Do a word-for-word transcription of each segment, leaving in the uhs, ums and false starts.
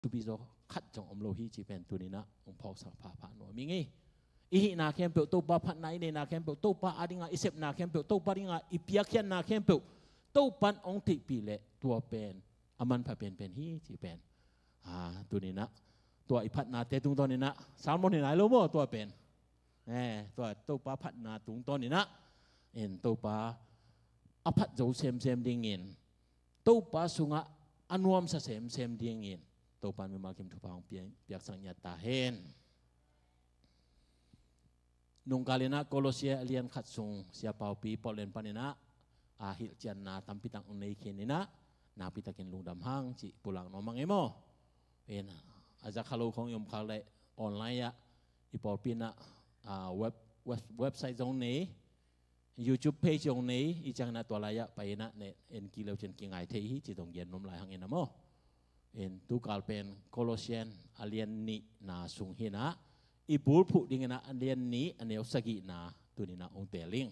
thupi zaw khat zong om lo hi cih pen tuni-in ah hong phawksak phapha nuam ing ei. I hihna khempeuh Topa phatna, i neihna khempeuh Topa a dingah, i sepna khempeuh Topa dingah, i piakkhiatna khempeuh Topa'n hong theihpih leh tua pen a manpha penpen hi cih pen, a, tuni-in ah tua i phatnate tungtawnin ah, sermon hi nai lo maw tua pen. Eh, tua Topa phatna tungtawnin ah, in Topa a phat zo semsem dingin, Topa sungah a nuamsa semsem dingin Topa'n mimal kim thupha hong pia-, piaksak ngiat ta hen. Nungkal-in ah Kolosia a lian khat sung Sia Paupi Portland panin ah, a, hilhcianna tampi tak hong nei khin in ah, nakpi takin lungdam hang cih pulak nuam hang ei maw. In, a za kha lo khawng i om khak leh online ah i pawlpi in ah, a, web, web, website zong nei, YouTube page zong nei, i ciangin ah tua lai-ah pai in ah ne en kik le uh cin kingai thei hi cih zong gen nuam lai hang ei maw. In tukal pen Kolosia a lian nihna sung hi in ah, i bulphuh dingin ah a lian nih a neu sagihna tuni-in ah hong teel ing.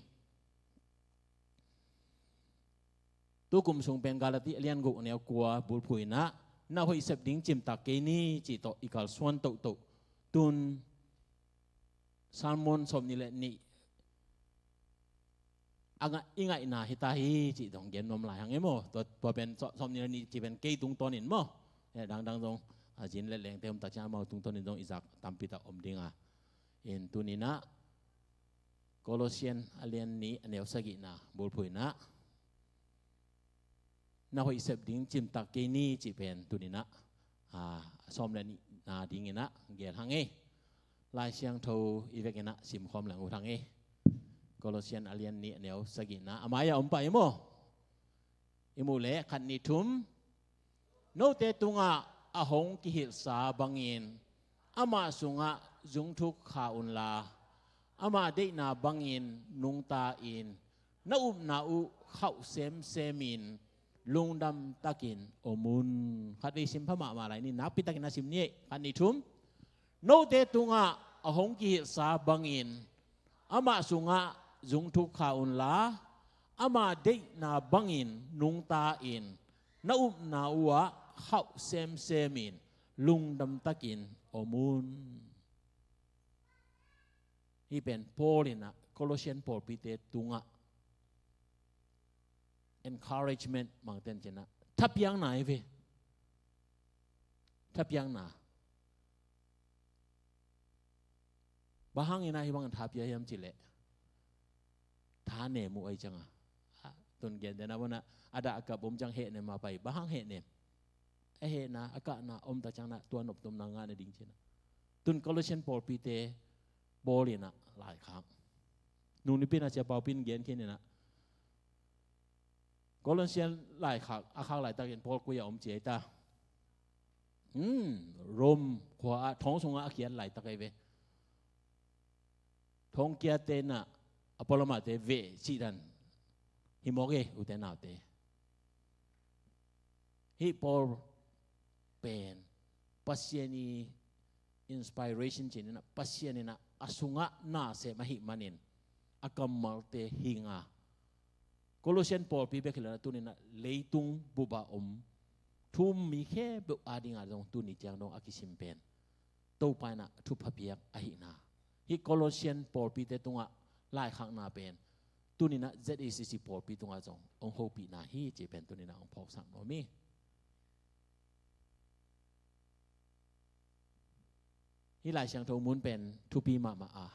Tukum sung pen Galati a lian guk a neu kua bulphuh in ah, na hoih sep ding cimtak kei ni cih tawh i kalsuan tohtoh. Tun sermon sawmnih le nih a nga-, i ngaihna hi ta hi cih zong gen nuam lai hang ei maw. Tua, tua pen saw-, sawmnih le nih cih pen kei tungtawnin maw. Eh, dangdang zong, a, zin le lengte om tak ciang amau tungtawnin zong i zak tampi tak om ding a. In tuni-in ah Kolosia a lian nih a neu sagihna bulphuh in ah, na hoih sep ding cimtak kei ni cih pen tuni-in ah, a, sawm le nihna dingin ah gen hang ei. Lai Siangtho i vekin ah simkhawm leng ut hang ei. Kolosia a lian nih a neu sagihna, a mai-ah om pah ei maw. I muh leh khat nih thum. Note tungah a hong kihilhsa bangin amah sungah zungthuk kha unla, ama deihna bangin nungta-in na upna uh khauh semsemin lungdam takin om un. Khatvei sim pha mahmah lai ni, nakpi takin a sim ni ei. Khat nih thum. Note tungah a hong kihilhsa bangin amah sungah zungthuk kha unla, ama deihna bangin nungta-in na upna uhah khauh semsemin lungdam takin om un. Hih pen Paul in ah Kolosia pawlpite tungah encouragement mangten cin ah thapiakna hi ve. Thapiakna. Bang hangin ah hih bangin thapia hiam cih leh, thanem uh ahi ciang a, a, tun gentehna banah a dah a kap om ciang hehnem a pai. Bang hang hehnem? A hehna, a kahna om tak ciang ah tua noptuamna ngah nading cin ah. Tun Kolosia pawlpite Paul in ah laikhak. Nung nipi in ah Sia Paupi in gen khin in ah, Kolosia laikhak a khak laitakin Paul koi-ah om ci ei ta. Hmm, Rome khua-ah thong sungah a kiat laitak ahi ve. Thong kiatte in ah a pualamahte veh cih dan hi mawk e, ute naute. Hih Paul pen Pasian i inspiration cih in ah, Pasian in ah a sungah na sem ahih manin a kammalte hing a, Kolosia pawlpi bek hi lo in ah tuni in ah leitung bup a om thu-um mi khempeuh a dingah zong tuni ciang dong a kisim pen Topa in ah thupha piak ahihna, hih Kolosia pawlpite tungah laikhakna pen tuni in ah Z A C C pawlpi tungah zong hong hopihna hi cih pen tuni in ah hong phawksak nuam hi. Hih Lai Siangtho mun pen thupi mahmah a,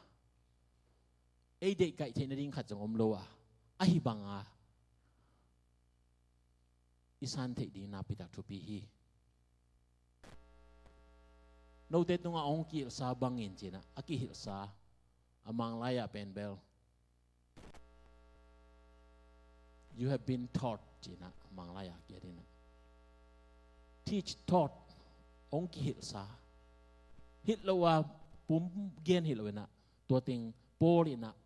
ei deihkaih theih nading khat zong om lo a, ahi banga i san theih ding nakpi tak thupi hi. Note tungah hong kihilhsa bangin cih in ah, a kihilhsa a Manglai-ah pen bel, "You have been taught," cih in ah Manglai-ah kiat in ah. Teach, taught, hong kihilhsa. Hilh lo a pum gen hi lo in ah, tua teng Paul in ah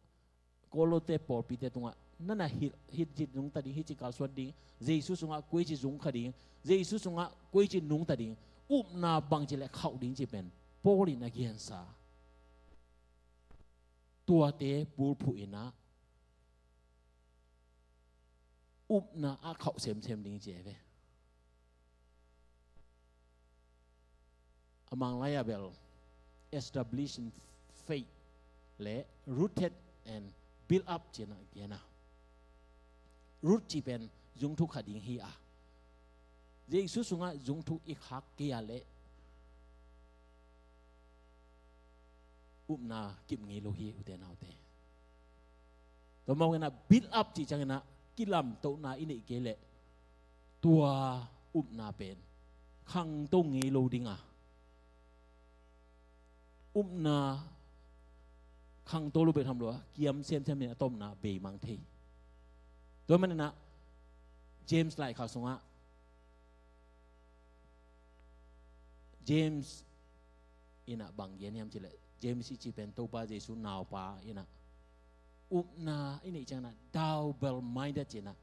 Kolosia pawlpite tungah, na na hilh, hih ci nungta ding, hih ci kalsuan ding, Jesu sungah koi ci zung kha ding, Jesu sungah koi ci nungta ding, upna bangci leh khauh ding cih pen Paul in a gensa. Tuate bulphuh in ah upna a khauh semsem ding ci ve. a Mang lai-a bel established in faith le rooted and built up ci-in a gen a. Root ci pen zungthuk kha ding hi a, Jesu sungah zungthuk i khak kei a leh upna kip ngei lo hi, ute naute. Tua mah bangin ah build up cih ciangin ah kilamtohna i neih kei leh tua upna pen khangto ngei lo ding a, upna khangto lo bek tham lo a, kiam semsem in a tawpna bei mang thei. Tua manin ah James laikhak sungah James in ah bang gen hiam cih leh, James i cih pen Topa Jesu naupa in ah upna i neih ciangin ah double minded ci-in ah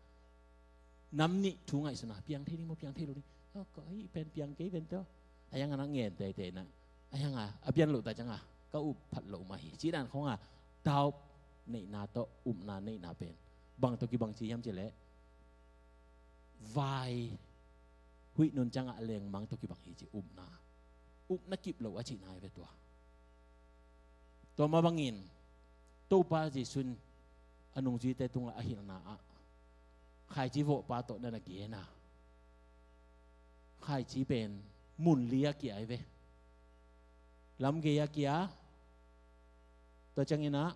nam nih thu ngaihsun a, piang thei ding maw, piang thei lo ding, oh, ka hih pen piang kei pen tawh, a hiang a na ngen teitei in ah, a hiang a a pian loh ta ciang a ka up phat loh mah hi, cih dan khong a, doubt neihna tawh upna neihna pen bang tawh kibang ci hiam cih leh, vai huih nun ciang a lengmang tawh kibang hi ci, upna, upna kip lo a cihna hi ve tua. Tua mah bangin Topa Jesu in a nungzuite tungah a hilhna ah khaici vawhpa tawh na na gen a, khaici pen mun li a kia hi ve. Lamgei a kia, tua ciangin ah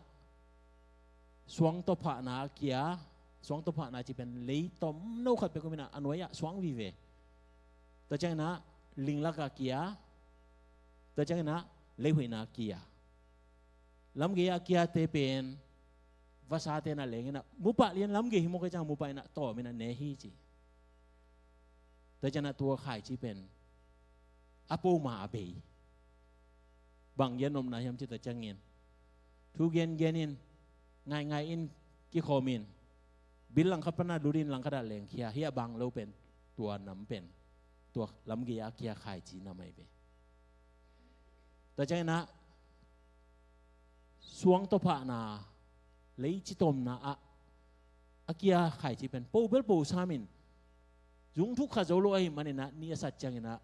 suang tawphahna a kia, suang tawphahna cih pen lei tomno khat pek om in ah a nuai ah suang vive. Tua ciangin ah linglak a kia, tua ciangin ah leihuihna a kia. Lamgei a kiate pen vasate in ah leng in ah mupah lian, lamgei hi mawk a ciang mupah in ah tawm in ah ne hi ci. Tua ciangin ah tua khaici pen a po ma a bei. Bang gen nopna hiam cih tua ciangin, thu gengen in, ngaingai in, kikhawm in, bil langkhat pan a lut in langkhat ah lengkhia hi a, bang lo pen tua nam pen tua lamgei a kia khaici nam ahi ve. Tua ciangin ah suang tawphahna, lei citomna ah a kia khaici pen po bel po sam in, zungthuk kha zo lo ahih manin ah ni a sat ciangin ah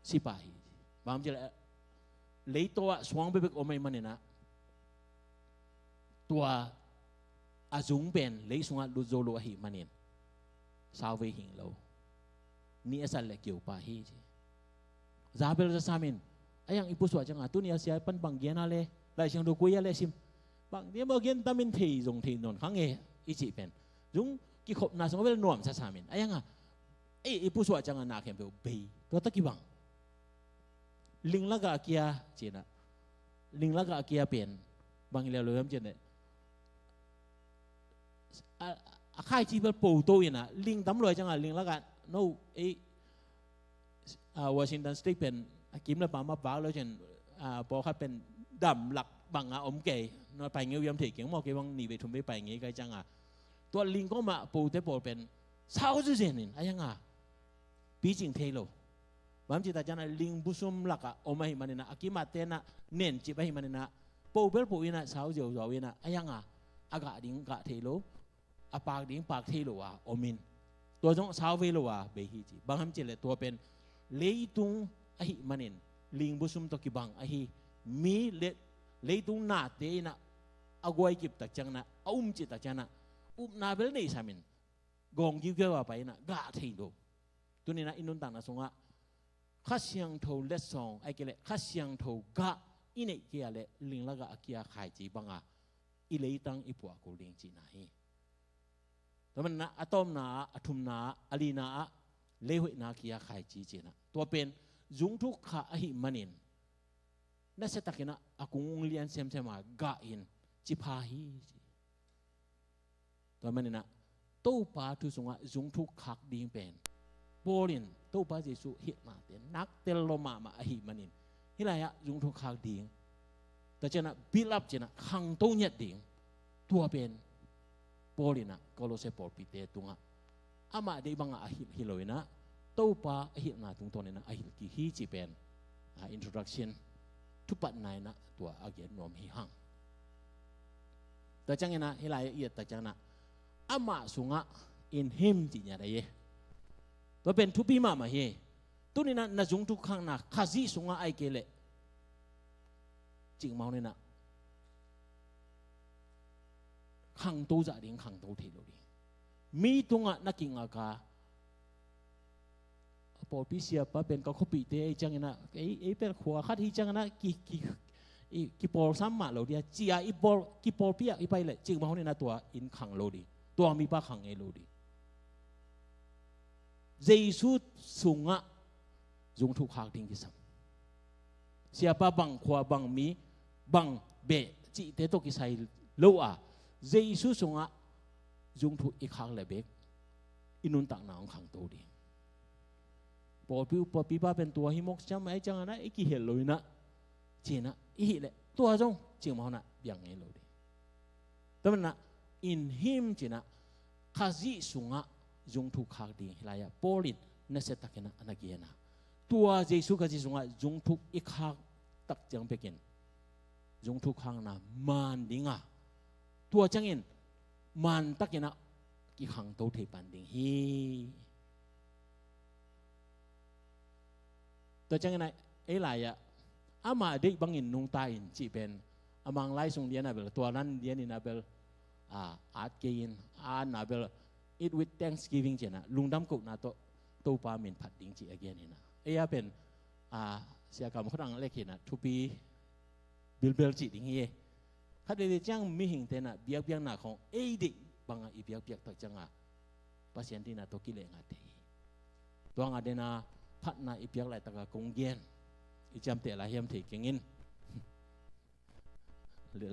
si pah hi. Bang hiam cih leh leitaw ah suang bekbek om ahih manin ah tua a zung pen lei sungah lut zo lo ahih manin sauvei hing lo, ni a sat leh keu pah hi ci. Za bel za sam in, a hiang i pusuah ciang a, tuni a sia pan bang gen a le, Lai Siangtho koi a le sim, bang dia maw gen tam in thei zong thei nawn kha nge i cih pen, zung kikhopna sungah bel nuamsa sam in, a hiang a, ei, i pusuah ciang a na khempeuh bei, tua tawh kibang. Linglak a kia ci-in ah, linglak a kia pen bang hi leuleu hiam cih leh, a, a khaici bel po to in ah, ling tam lua ciang a linglak ah, no, ei, a, Washington State pen a kim le pam a pak lo cin, a, pawlkhat pen dam lak bang a om kei, no, pai ngei uh hiam, thei keng maw, kei bang nih vei thum vei pai ngei ka hih ciang a, tua ling kawm ah pote pawl pen sau zuzen in, a hiang a picing thei lo. Bang hiam cih tak ciang a, ling busum lakah om ahih manin ah, a kimatte in ah nencip ahih manin ah, po bel po in ah, sau ziauziau in ah, a hiang a, a gah ding gah thei lo, a pak ding pak thei lo a om in, tua zong sauvei lo a bei hi ci. Bang hiam cih leh tua pen leitung ahih manin ling busum tawh kibang ahi, mi le leitung nate in ah a guai kip tak ciang in ah, a um cih tak ciang in ah, upna bel nei sam in, gawng giugiau a pai in ah gah thei lo. Tuni in ah i nuntakna sungah Kha Siangtho letsong, ahih kei leh Kha Siangtho gah i neih kei a leh, linglak a kia khaici bang a i leitang i puah kul ding cihna hi. Tua manin ah a tawpna ah, a thumna ah, a lina ah leihuihna kia khaici ci-in ah, tua pen zungthuk kha ahih manin nasia takin ah a kung ung lian semsem a gah in ci pha hi ci. Tua manin ah Topa thu sungah zungthuk khak ding pen Paul in Topa Jesu hilhnate nak tel lo mahmah ahih manin, hih lai-ah zungthuk khak ding, tua ciangin ah build up ci-in ah khangto ngiat ding, tua pen Paul in ah Kolose pawlpite tungah amah deih bangah a hilh hi lo in ah, Topa a hilhna tungtawn in ah a hilh kik hi cih pen, a, introduction, thupatna in ah tua a gen nuam hi hang. Tua ciangin ah hih lai-ah i et tak ciangin ah, amah sungah, in him cih ngiat ahi hi. Tua pen thupi mahmah hi. Tuni-in ah na zungthuk khakna Khazih sungah ahih kei leh, cikmah hun in ah khangto zah ding, khangto thei lo ding. Mi tungah na kingak a, pawlpi siapa pen ka khuapihte ahi ciangin ah, ei, ei pen khua khat hi ciangin ah ki, ki, i, kipawlsam mah lo ding a, ci-a i pawl, kipawlpi ah i pai leh, cikmah hun in ah tua in khang lo ding, tua mipa khang ngei lo ding. Jesu sungah zungthuk khak ding kisam. Siapa bang khua, bang mi, bang beh cihte tawh kisai lo a, Jesu sungah zungthuk i khak leh bek i nuntakna hong khangto ding. Pawlpi, pawlpipa pen tua hi mawk ciang, ahih ciangin ah i kihel lo in ah, ci-in ah i hih leh tua zong cikmah hun ah biak ngei lo ding. Tua manin ah, in him ci-in ah Khazih sungah zungthuk khak ding, hih lai-ah Paul in nasia takin ah a na gen a. Tua Jesu Khazih sungah zungthuk i khak tak ciang bekin zungthuk khakna man ding a, tua ciangin man takin ah kikhangto thei pan ding hi. Tua ciangin ah ei lai-ah amah deih bangin nungta in cih pen, a Manglai sung lian a bel, tua nan lian in a bel, a, at kei in, a na bel, eat with thanksgiving ci-in ah, lungdam kohna tawh Topa min phat ding cih a gen in ah. Ei a pen, a, Sia Kam Khuadang lek hi in ah, thupi bilbel cih ding hi e. Khat veivei ciang mihingte in ah biakpiakna khawng ei deih bangah i biakpiak tak ciang a, Pasian deihna tawh kilehngak thei hi. Tua ngah dena phatna i piak laitak a kong gen, i ciamteh lai hiam thei keng in.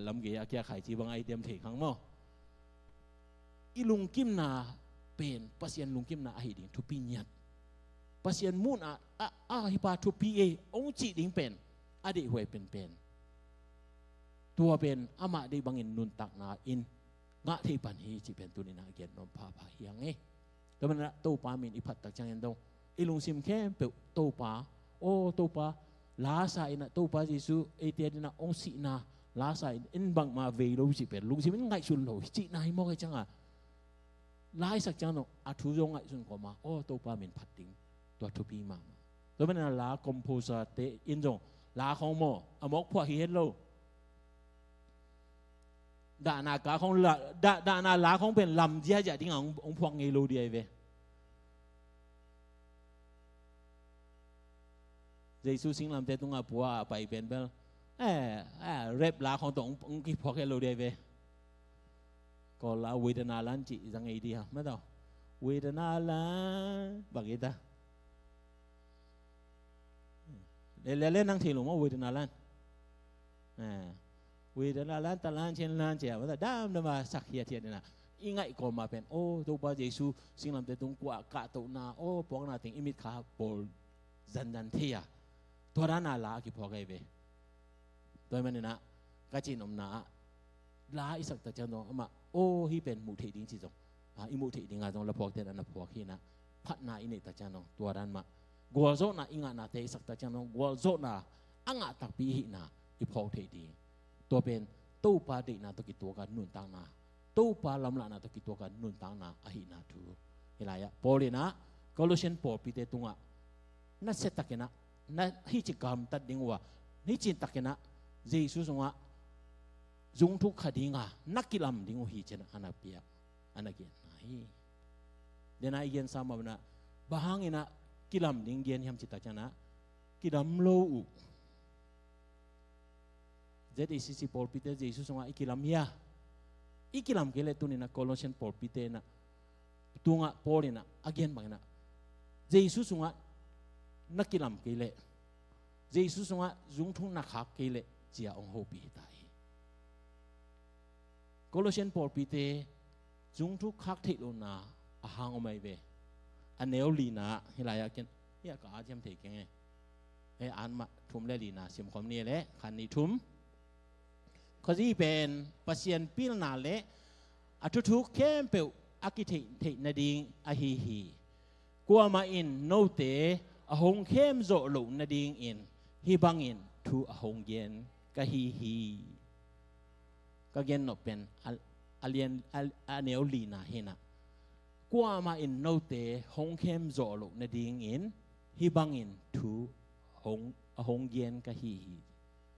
Lamgei a kia khaici bang a i diam thei khang maw. I lungkimna pen Pasian lungkimna ahi ding thupi ngiat. Pasian muhna a, a, a hi pa thupi e hong cih ding pen a deihhuai penpen, tua pen amah deih bangin nuntakna in ngah thei pan hi cih pen tuni-in ah gen nuam phapha hi hang e. Tua manin ah Topa min i phat tak ciangin dong, i lungsim khempeuh Topa, aw Topa, la sa in ah, Topa Jesu eite adingin ah hong sihna la sa in, en bangmah vei lo cih pen lungsim in ngaihsun lo cihna hi mawk e. Ciang a la i sak ciang dong a thu zong ngaihsun kawm a, aw Topa min phat ding, tua thupi mahmah. Tua manin ah la composer-te in zong la khawng maw, a mawk phuah hi het lo. Dahna ka khawng la, dah, dahna la khawng pen lam ziahziah dingah hong, hong phuak ngei lo ding ahi ve. Jesu singlamteh tungah pua a pai pen bel, eh, eh, rap la khawng tawh hong, hong kiphuak het lo ding ahi ve. Kawl la Vedana Land cih zang ei ding a, mah tawh Vedana Land bang ei ta. Le, le, le nang thei lo maw Vedana Land. Eh, Vedana Land, ta Land, chin Land ci a, mah ta damdam a sak hiathiat in a. I ngaih kawm a pen, aw Topa Jesu singlamteh tung kua kahtohna, aw puakna teng i mitkha bawl zanzan thei a, tua dana la a kiphuak ahi ve. Tua ahih manin ah ka cih nopna ah la i sak tak ciang dong amah, aw hih pen muh theih ding ci zong, a, i muh theih ding a zong la phuakte in a na phuak hi in ah, phatna i neih tak ciang dong tua dan mah, gualzawhna i ngahnate i sak tak ciang dong gualzawhna a ngah takpi i hihna i phawk theih ding. Tua pen Topa deihna tawh kituak a nuntakna, Topa lamlahna tawh kituak a nuntakna ahihna thu. Hih lai-ah Paul in ah Colossian pawlpite tungah nasia takin ah, na hih ci gamtat ding uh a, hih ci takin ah Jesu sungah zungthuk kha ding a na kilam ding uh hi ci-in ah a na piak, a na genna hi. Dena i gensa mah bang ah, bang hangin ah kilam ding gen hiam ci tak ciang ah, kidam lo uh. Z A C C pawlpite Jesu sungah i kilam hia? I kilam kei leh tuni-in ah Colossian pawlpite in ah, tungah Paul in ah a gen bangin ah, Jesu sungah na kilam kei leh, Jesu sungah zungthuk na khak kei leh ci-a hong hopih hi ta hi. Colossian pawlpite zungthuk khak theih lohna a hang om ahi ve. A neu lina, hih lai-ah ken, hih a ka at hiam thei keng e. E, an mah thum le lina sim khawm ni leh, khan ni thum. Khazih pen Pasian pilna le a thuthuk khempeuh a kitheih theih nading ahi hi. Kuamah in note a hong khem zawh loh nadingin hih bangin thu a hong gen ka hi hi. Ka gen nop pen a, a lian, a, a neu lina hi in ah, kuamah in note hong khem zawh loh nadingin hih bangin thu hong, a hong gen ka hi hi.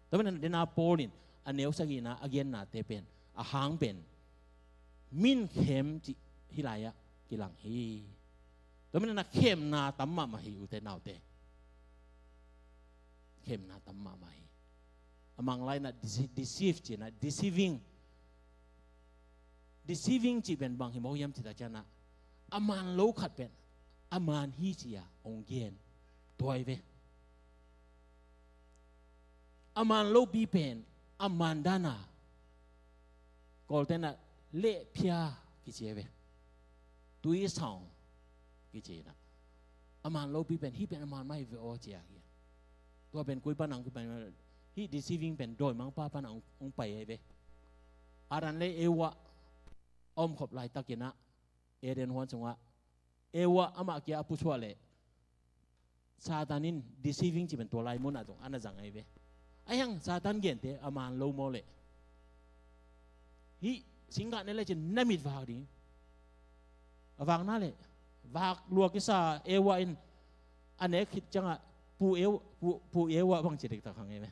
Tua manin dena Paul in a neu sagihna a gennate pen, a hang pen, min khem cih hih lai-ah kilang hi. Tua manin a khemna tam mahmah hi, ute naute. Khemna tam mahmah hi. A Manglai in a dece-, deceive ci-in a, deceiving. Deceiving cih pen bang hi mawk hiam cih tak ciangin a, a man lo khat pen a man hi ci-a hong gen. Tua hi ve. A man lopi pen a man dan a, Kawlte'n a lehphia kici hi ve. Tui saung kici-in a, a man lopi pen, hih pen a man mah hi ve aw ci-a hi. Tua pen koi pan nang, koi pan nang, hih deceiving pen dawimangpa pan nang hong, hong pai hi ve. Adam le Eva a omkhop laitakin a, Eden huan sungah Eva amah kia a pusuah leh, Satan in deceiving cih pen tua lai munah zong a na zang ahi ve. Ahi hang Satan gente a man lo maw leh, hih singgah ne lecin na mit vak ding. A vakna leh, vak lua kisa Eva in a nek khit ciangah, Pu Eva, Pu, Pu Eva bang ci dektak hang ahi ve.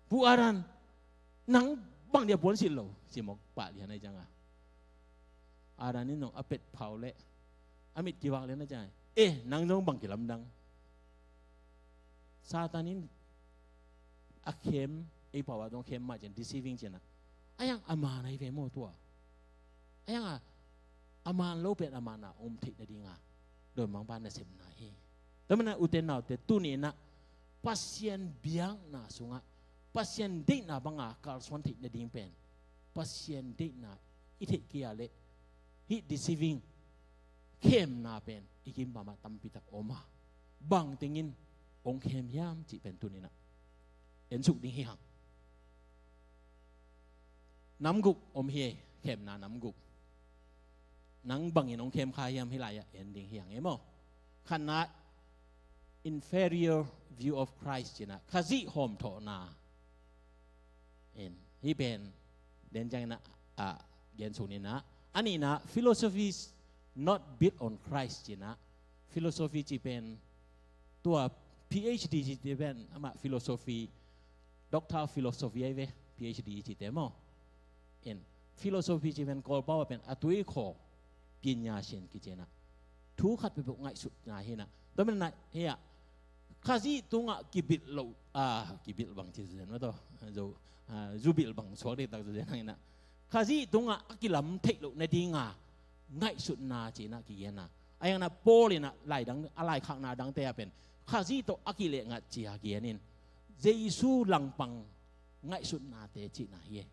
Pu Adam, nang bang dia puan silh lo, ci mawk pah lian ahi ciangah, Adam in zong a pet phau leh, a mit kivak lian ahi ciangah, eh, nang zong bang kilamdang. Satan in a khem, ei pau ah zong khem mah ci-in, deceiving ci-in a. Ahi hang a man ahi ve maw tua. Ahi hang a, a man lo pen a man a om theih nading a dawimangpa nasepna hi. Tua manin a, ute naute, tuni-in a Pasian biakna sungah Pasian deihna banga kalsuan theih nading pen, Pasian deihna i theih kei a leh, hih deceiving, khemna pen i kimpam ah tampi tak om a, bang tengin hong khem hiam cih pen tuni-in a en suk ding hi hang. Nam guk om hi, khemna nam guk. Nang bangin hong khem kha hiam, hih lai-ah en ding hi hang e maw. Khatna, inferior view of Christ ci-in a, Khazih hawmthawhna. En, hih pen den ciangin a, a, gen suk ni-in a. A nihna, philosophy is not built on Christ ci-in a. Philosophy cih pen, tua PhD cihte pen amah philosophy, Doctor of Philosophy ahi ve, PhD cihte maw. En, philosophy cih pen Kawlpau ah pen a tuikhaw, pinya shin kici-in a, thu khat peuhpeuh ngaihsutna hi-in a. Tua manin a, hih ah, Khazih tungah kibilh loh, a, kibilh bang ci Zo zen maw tua, Zo, a, zubilh bang suak diktak Zo zen hang in a. Khazih tungah a kilam theih loh nadinga ngaihsutna ci-in a kigen a. Ahi hang in a Paul in a lai dang, a laikhakna dangte ah pen, Khazih tawh a kilehngat ci-a kigen in, Jesu langpang ngaihsutnate cihna hi e.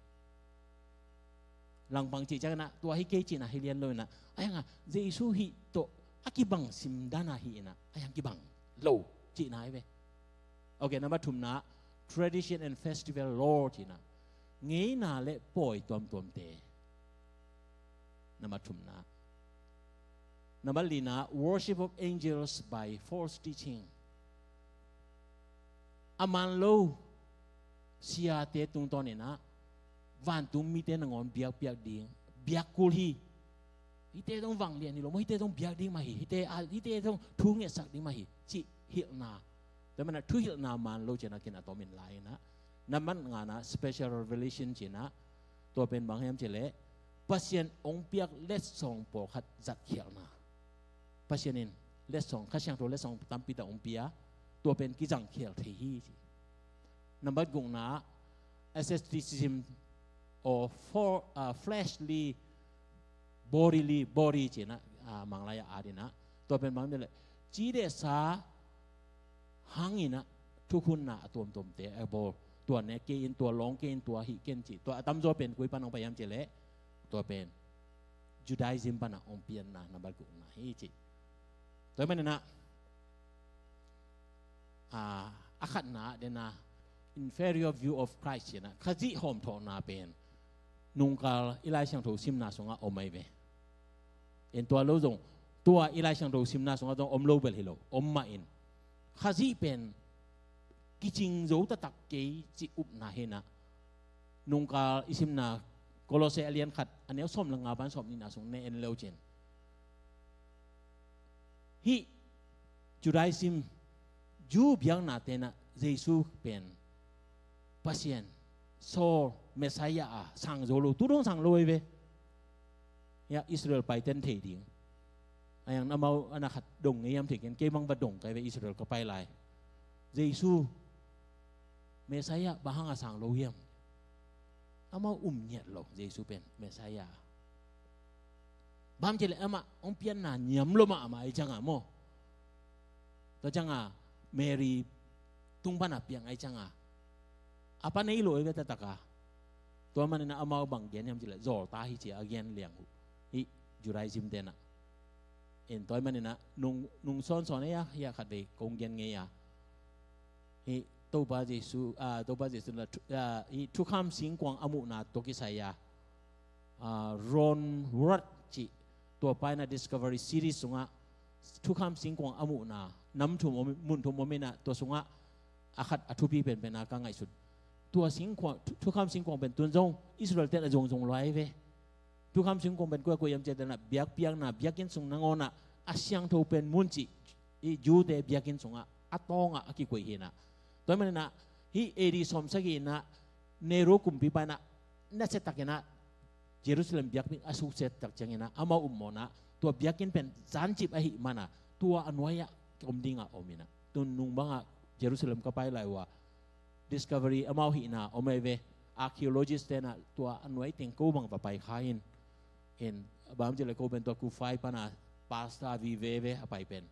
Langpang cih ciangin a, tua hi kei cihna hi lian lo-in a. Ahi hang a, Jesu hih tawh a kibang simdan a hi-in a, ahi hang kibang lo cihna hi ve. Ok, number thumna, tradition and festival law cihna. Ngeina le pawi tuamtuamte. Number thumna. Number lina, worship of angels by false teaching. A man lo siate tungtawn in a, vantung mite nangawn biakpiak ding, biak kul hi. Hihte zong vanglian hi lo maw, hihte zong biak ding mah hi, hihte a, hihte zong thu ngetsak ding mah hi, cih hilhna. Tua manin a thuhilhna man lo ci-in a kin a tomin lai in a. Number ngana, special revelation ci-in a. Tua pen bang hiam cih leh, Pasian hong piak letsong pawlkhat zatkhialhna. Pasian in letsong, Kha Siangtho letsong tampi tak hong pia, tua pen kizangkhial thei hi ci. Number gukna, asceticism or for, uh, fleshly, bodily, body ci-in a, uh, Manglai a at in a. Tua pen bang hiam cih leh, cidehsa hang in a, thukhunna a tuamtuamte a bawl. Tua ne kei in, tua lawng kei in, tua hih ken cih. Tua a tamzaw pen koi pan hong pai hiam cih leh, tua pen Judaism pan a hong pianna, number gukna hi ci. Tua manin a, a, a khatna, den a, inferior view of Christ ci-in a, Khazih hawmthawhna pen nungkal i Lai Siangtho simna sungah om ahi ve. En, tua lo zong, tua i Lai Siangtho simna sungah zong om lo bel hi lo, om mah in. Khazih pen kicing zo taktak kei cih upna hi-in a. Nungkal i simna Kolose a lian khat, a neu sawm le nga pan sawm nihna sung ne en le uh cin. Hih, Judaism, Jew biakna tenah Jesu pen Pasian, Saul, Messiah a sang zo lo, tu dong sang lo ei ve. Ya Israel paiten thei ding. Ayang amau ana khat dong ngei hiam thei ken, kei bang va dong kai ve Israel ka pai lai. Jesu Messiah bang hanga sang lo hiam? Amau um ngiat lo Jesu pen Messiah. Bang ci le amah hong pianna niam lo mahmah ei cianga maw. Tua cianga Mary tung pana piang ei cianga a pa nei lo ei ve taktak a. Tua manina amau bang gen hiam ci le zawlta hi ci a gen liang uh. Hih Judaism tenah. In tua manina nung, nung sawnsawn ei a, hih a khat vei kong gen ngei a. Hih Topa Jesu, ah, Topa Jesu na thu-, ah, hih thukham singkuang a muhna tua kisai a, ah, Ron Ward cih tua paina Discovery Series sungah thukham singkuang a muhna nam thum om, mun thum om inah tua sungah a khat a thupi penpen a ka ngaihsut. Tua singkuang, thu-, thukham singkuang pen tun zong Israel ten a zongzong luai ve. Thukham singkuang pen kua kua hiam ciatna biakpiakna biakinn sung nangawnah a siangtho pen mun cih hih Jew-te biakinn sungah a tawngah a kikoih hinah. Tua manina hih A D sawmsagih inah Nero kumpipa inah nasiatakinah Jerusalem biakinn a sukset tak cianginah amau upmawhnah tua biakinn pen zancip ahih mana tua a nuai-ah om dingah om inah. Tun nung bangah Jerusalem ka pai lai uh a Discovery amau hihna om ei ve. Archaeologist tenah tua a nuai teng ko bang va pai kha in. In bang ci le ko pen tua Kufai pana Pastor Vive ve a pai pen.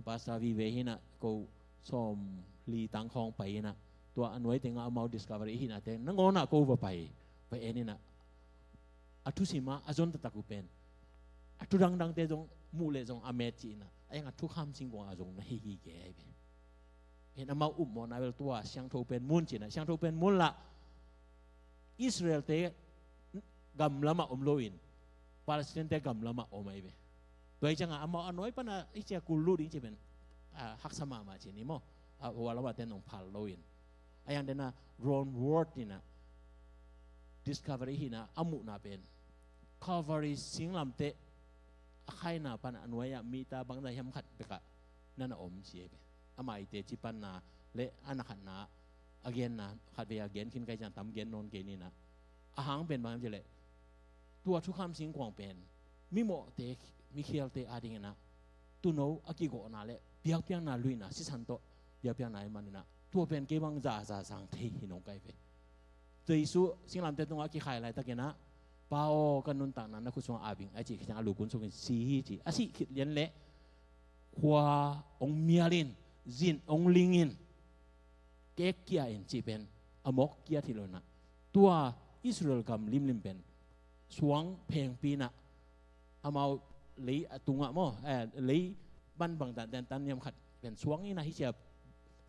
Pastor Vive hinah ko sawm li tang khawng pai inah tua a nuai tengah amau Discovery hihna teng nangawnah ko va pai, va en inah a thusimah a zon taktak uh pen a thu dangdangte zong muh le zong a met ci inah a yang a thukham singkuang a zong na hi hi ke ai ve. Hin amau upmawhna bel tua siangtho pen mun cinah siangtho pen mun lah Israel-te gam lamah om loin Palestine-te gam lamah om ahi ve. Tua hi ciangah amau a nuai pana i cia kul lut ding ci pen, ah, haksa mahmah ci ni maw. Ah, hua lamah ten nong phal loin a yang dena Ron Ward inah Discovery hinah a muhna pen Calvary singlamteh a khaina pana a nuai-ah mita bangza hiam khat bekah nana om ci ahi ve. Amah ite ci panna le a na khatna a genna khat vei a gen khin kai ciang tam gen nawn kei ninah a hang pen bang hiam ci leh tua thukham singkuang pen mimawhte mikhialte adinginah tuuno a kigawhna le biakpiakna luihna sisan tawh biakpiakna i maninah tua pen kei bang zaza sang thei hi nong kai ve. Jesu singlamteh tungah a kikhai laitakinah Pa aw ka nuntakna na khut sungah a bing a cih khit ciang a lukun sungin si hi ci a sih khit lian leh khua hong mialin zin hong lingin kek kia in cih pen a mawk kia thilo inah tua Israel gam limlim pen suang phengpi inah amau lei a tungah maw, eh, lei bangbang dan dan tan niam khat pen suang inah hi cia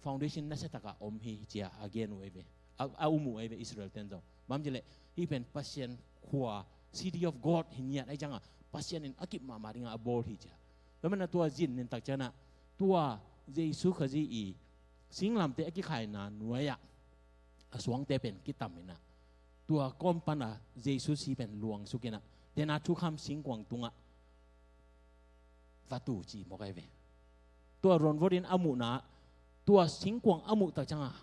foundation nasiatakah om hi cia a gen uh ei ve. A, a um uh ei ve Israel ten zong. Bang ci leh hi pen Pasian khua, City of God hi ngiat ahi ciangah Pasian in a kip mahmah dingah a bawl hi cia. Tua mana tua zin nin tak cianah tua Jesu Khazih i singlamteh a kikhaina nuai-ah a suangte pen kitam inah tua kawm pana Jesu si pen luangsukinah dena thukham singkuang tungah va tu ci mawk ahi ve. Tua Ron Ward in a muhna tua singkuang a muh tak ciangah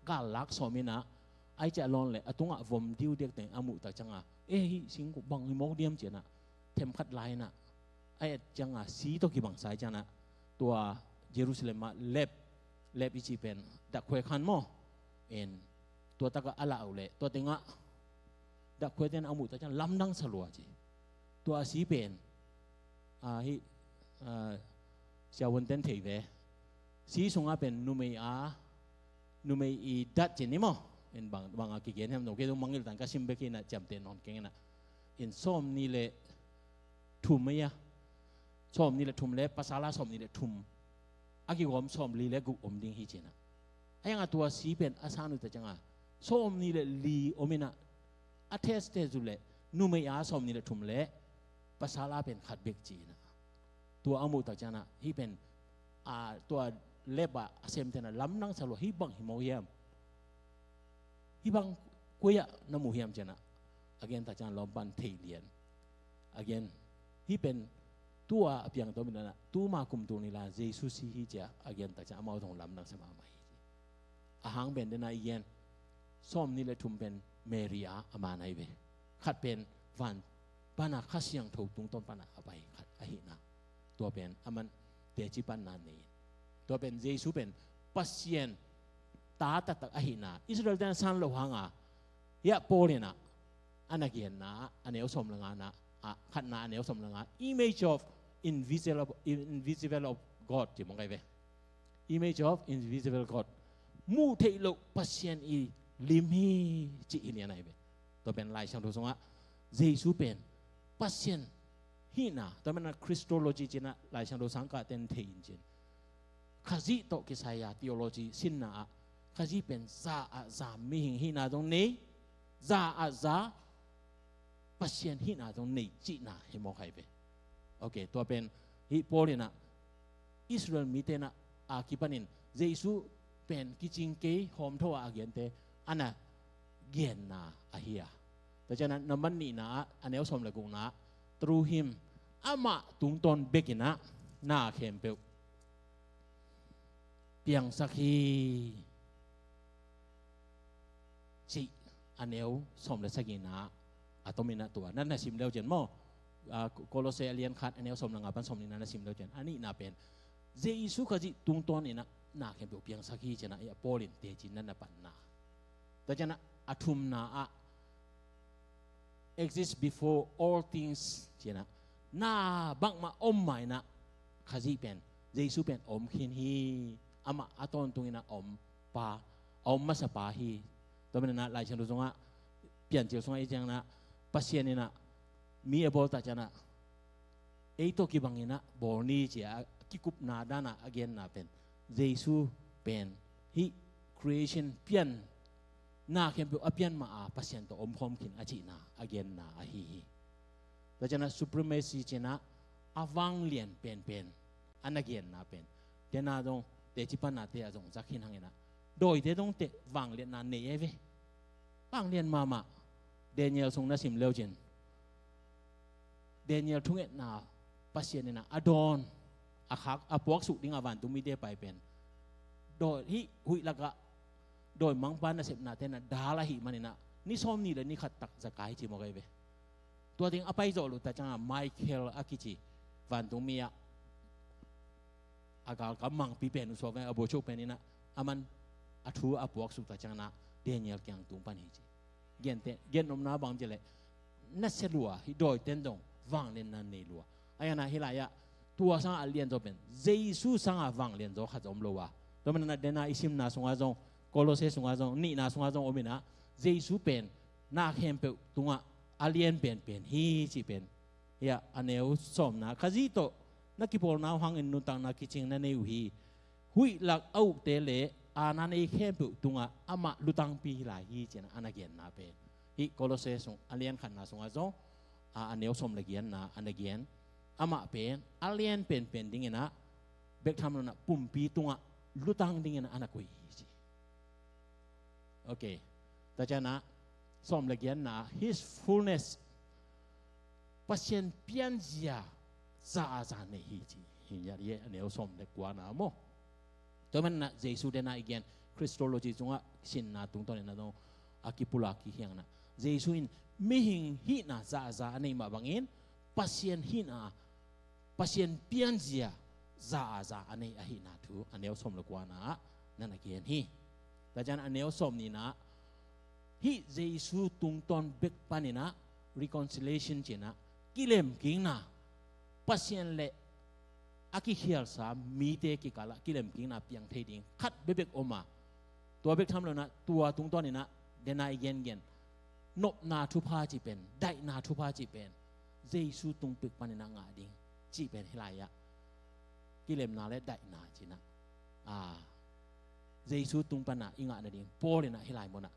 gal lak sawm inah ai ciah lawn le a tungah vom diudiak teng a muh tak ciangah e hi singkuang bang hi mawk diam cianah themkhat lai inah a et ciangah si tawh kibangsa ai cianah tua Jerusalem ah lep lep i ci pen dakkhuai khan maw. En tua takah a lah uh leh tua tengah dakkhuaiten a muh tak ciang lamdang salua ci. Tua a si pen a hi, a, siavuanten thei ve. Si sungah pen numei a numei i dat ci ni maw. En bang bang a kigen hiam no kei zong mangngilh tan ka sim bek inah ciamteh nawn keng inah in sawm ni le thum ei a sawm ni le thum le pasal a sawm ni le thum a kigawm sawm li le guk om ding hi cinah a yangah tua si pen a san uh ta ciangah sawm ni le li om inah a test test uh leh numei a sawm ni le thum le pasal a pen khat bek ci inah tua a muh tak cianah hi pen a tua lep ah a semten a lamdang salua hi bang hi maw hiam. Hi bang koi-ah na mu hiam cianah a gen tak ciang lawmpan thei lian a gen hi pen tua a piang tawm in ah, tuma kum tul nih lai-a Jesu si hi ci-a a gen tak ciang amau zong lamdang sa mahmah hi. A hang pen dena i gen sawm nih le thum pen Mary a a man ahi ve. Khat pen van pana Kha Siangtho tungtawn pana a pai khat ahihna. Tua pen aman teci panna nei in. Tua pen Jesu pen Pasian ta taktak ahihna Israel ten san lo hanga, hiah Paul in ah a na genna ah, a neu sawm le ngana ah, khatna a neu sawm le nga, image of invisible, invisible of God ci mong kai ve. Image of invisible God. Muh theih loh Pasian i lim hi cih hi lian ahi ve. Tua pen Lai Siangtho sungah Jesu pen Pasian hihna, tua pen a Christology ci-in ah Lai Siangtho sangkah ten thei in cin. Khazih tawh kisai a theology sinna ah Khazih pen za ah za mihing hihna zong nei, za ah za Pasian hihna zong nei cihna hi mawk hai ve. Ok, tua pen hih Paul in ah Israel mite in ah a kipanin Jesu pen kicing kei hawmtho a a gente a na genna ahi a. Tua ciangin ah nambat nihna ah a neu sawm le gukna ah, through him, amah tungtawn bekin ah na khempeuh piangsak hi cih a neu sawm le sagihna ah a tomin ah tua na na sim leu cian maw. Ah, Kolose a lian khat a neu sawm le nga pan sawm nihna na sim leu cian a nihna pen Jesu Khazih tungtawn in ah na khempeuh piangsak hi ci-in ah Paul in teci na na panna. Tua ciangin ah a thumna ah exist before all things ci-in ah na bangmah om ma-in ah Khazih pen, Jesu pen om khin hi. Amah a tawntungin ah om pa, a om masa pa hi. Tua manin ah Lai Siangtho sungah, Piancil sungah i ciangin ah Pasian in ah mi a bawl tak ciangin ah ei tawh kibangin ah bawl ni ci-a a kikupna dan a a genna pen Jesu pen hih creation pian, na khempeuh a pian mah a Pasian tawh omkhawm khin a cihna a genna ahi hi. Tua ciangin ah supremacy ci-in ah a vanglian penpen a na genna pen, dena zong teci panna te ah zong zak khin hangin ah dawite zong teh vangliatna nei e ve. Vanglian mahmah. Daniel sung na sim leu cin Daniel thungetna Pasian in ah a dawn, a khak, a puaksuk ding a vantungmite pai pen dawi, hih huih lakah dawimangpa nasepnate in ah dal ahih manin ah ni sawm nih le ni khat tak za kai ci mawk ahi ve. Tua ding a pai zawh loh tak ciangin ah Michael a kici vantungmi ah a galkap mangpi pen uh suak ve, a buaicuk pen in ah aman a thu a puaksuk tak ciangin ah Daniel kiang tung pan hi ci. Gente, gennopna bang ci leh nasia lua, hih dawiten zong vangliatna nei lua. Ahi hang ah hih lai-ah tua sangah a lianzaw pen Jesu sangah vanglianzaw khat zong om lo a. Tua manin ah dena i simna sungah zong, Kolose sungah zong, nihna sungah zong om in ah Jesu pen na khempeuh tungah a lian penpen hi cih pen, hiah a neu sawmna, Khazih tawh na kipawlna uh hangin nuntakna kicing na nei uh hi. Huih lak a ukte le aana nei khempeuh tungah amah lutangpi hi lai hi ci-in ah a na genna pen, hih Kolose sung a lian khatna sungah zong a, a neu sawm le giatna a na gen, amah pen a lian penpen dingin ah bek tham lo-in ah pumpi tungah lutang dingin ah a na koih hi ci. Ok. Tua ciangin ah sawm le giatna, his fullness, Pasian pianzia za a za nei hi ci. Hi ngiat hi a neu sawm le kuana maw. Tua manin ah Jesu dena i gen Christology sungah sinna tungtawn in ah zong a kipulak kikhiang in ah Jesu in mihing hihna za a za a nei mah bangin Pasian hihna, Pasian pianzia za a za a nei ahihna thu a neu sawm le kuana ah na na gen hi. Tua ciangin a neu sawm nihna ah hih Jesu tungtawn bek panin ah reconciliation ci-in ah kilemkikna, Pasian le a kikhialsa mite kikalah kilemkikna piang thei ding khat bekbek om a, tua bek tham lo-in ah tua tungtawn in ah dena i gengen nopna thupha cih pen, daihna thupha cih pen Jesu tung pek panin ah ngah ding cih pen hih lai-ah kilemna le daihna ci-in ah, a, Jesu tung pan ah i ngah nading Paul in ah hih lai mun ah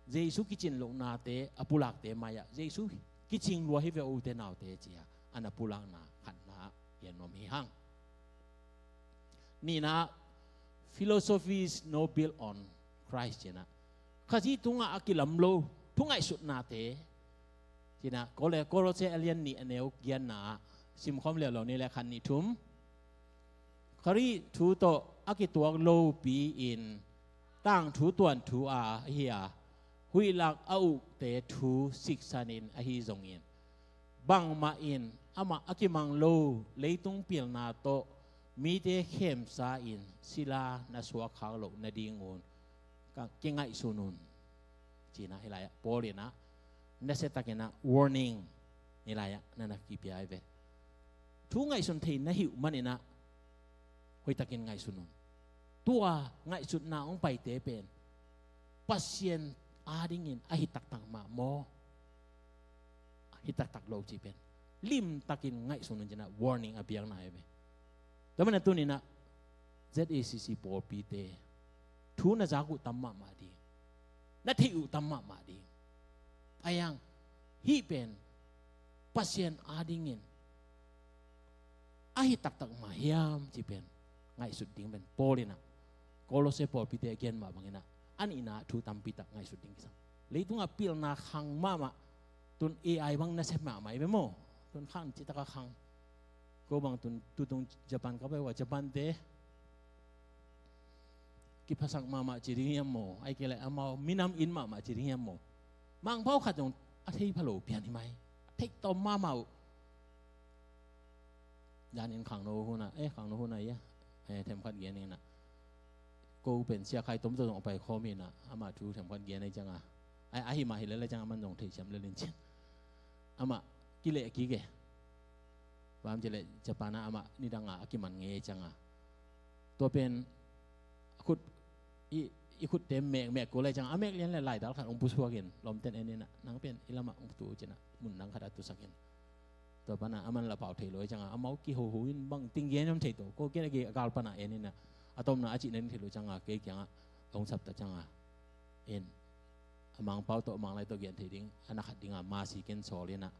Jesu kicin lohnate a pulakte mai-ah Jesu kicing lua hi ve, ute naute ci-a a na pulakna khatna ah gen nuam hi hang. Nihna ah, philosophy is no built on Christ ci-in ah, Khazih tungah a kilam lo thu ngaihsutnate ci-in ah, Kol-, Kolose a lian nih a neu giatna ah Simkhawm leuleu ni le khat nih thum. Khrih thu tawh a kituak lopi-in tangthu tuanthu a hi a, huih lak a ukte thu siksanin ahi zongin, bangmah in amah a kimang lo leitung pilna tawh mite khemsa-in sila na suak khak loh nadingun ka kingaihsun un. Cina hi lai-ah Paul in ah nasiatakin ah warning ni lai-ah na na kipia hi ve. Thu ngaihsun thei na hih uh manin ah hoihtakin ngaihsun un. Tua ngaihsutna hong paite pen Pasian adingin a hi taktak mah maw, a hi taktak lo cih pen limtakin ngaihsun un cina warning a piakna hi ve. Tua manin ah tuni-in ah Z A C C pawlpite thu na zak uh tam mahmah ding, na theih uh tam mahmah ding. Ayang hih pen Pasian adingin a hi taktak mah hiam cih pen ngaihsut ding pen Paul in ah Kolose pawlpite a gen mah bangin ah a nihna thu tampi tak ngaihsut ding kisam. Leitungah pilna khang mahmah, tun A I bang nasia mahmah hi ve maw. Tun khang cih takah khang. Ko bang tun tutung Japan ka pai uh a, Japan te kiphasak mahmah ci ding hiam maw, ahih kei leh amau minam it mahmah ci ding hiam maw. Mangpau khat zong a thei pha lo pian hi mai. A thei tawm mahmah uh. Zanin khangno hun ah, eh, khangno hun ah ia, eh, themkhat gen in ah, ko pen Sia Khai Tom tawh zong a pai khawm in ah, amah thu themkhat gen ahih ciangin ah, ai, ahi mah hi lel ahih ciangin amah zong theisiam lel in cin. Amah kileh kik e. Bang hiam cih leh Japan ah amah nidang a a kiman ngei ahih ciangin ah, tua pen khut, i, i khutte mekmek kul ahih ciangin a mek lian leh laidal khat hong pusuak in, lawmten en in ah, nang pen hih lamah hong tu cin ah, mun dang khat ah tusak in. Tua pan ah aman la pau thei lo ahih ciangin ah, amau kihoho in bang ting gen hiam thei to, ko kei leh kei a gal pan ah en in ah, a tomna a cihna ding thei lo ahih ciangin ah, kei kiangah hong sap ta ciangin ah, en, a Mangpau tawh Manglai tawh gen thei ding a na khat ding a masi ken sawl in ah,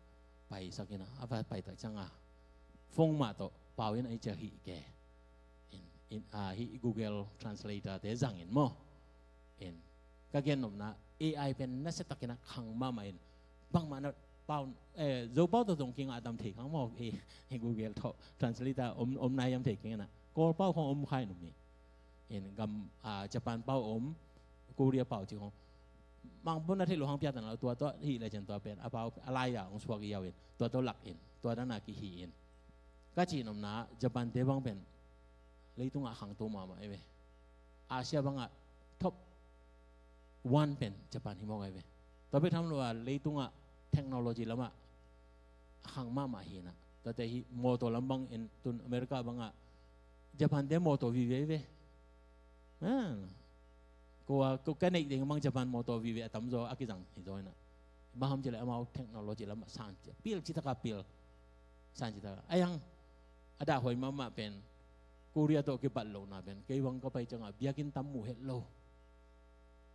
paisak in ah, a va pai ta ciangin ah, phone mah tawh pau in ah, i ciah hih ke. In, in, ah, hih Google Translator te zang in maw. In, ka gen nopna, A I pen nasiatakin ah khang mahmah in, bangmah na pau, eh, Zopau tawh zong kingah dam thei khang maw, eh, hih Google tawh Translator om, om nai hiam thei keng in ah, Kawlpau khong om kha in om hi. In gam, ah, Japan pau om, Korea pau cih khong. Mangpau na theih loh hang piak ta na lo, tua, tua hih leh cin tua pen a pau a lai-ah hong suak ziau in, tua tawh lak in, tua dan a kihih in. Ka cih nopna, Japan te bang pen leitungah khangto mahmah hi ve. Asia bangah top one pen Japan hi mawk hi ve. Tua bek tham lo a leitungah technology lamah a khang mahmah hi in ah. Tuate hih motor lam bang in tun America bangah Japan te motor vive hi ve. Ah. Ko a, ko ka neih ding bang Japan motor vive a tamzaw a kizang hi zaw in ah. Bang hiam cih leh amau technology lamah sang ci, pil citak a pil. Sang citak a. Ayang a dahhuai mahmah pen Korea tawh kipat lohna pen, kei bang ka pai ciangin ah biakinn tam mu het lo.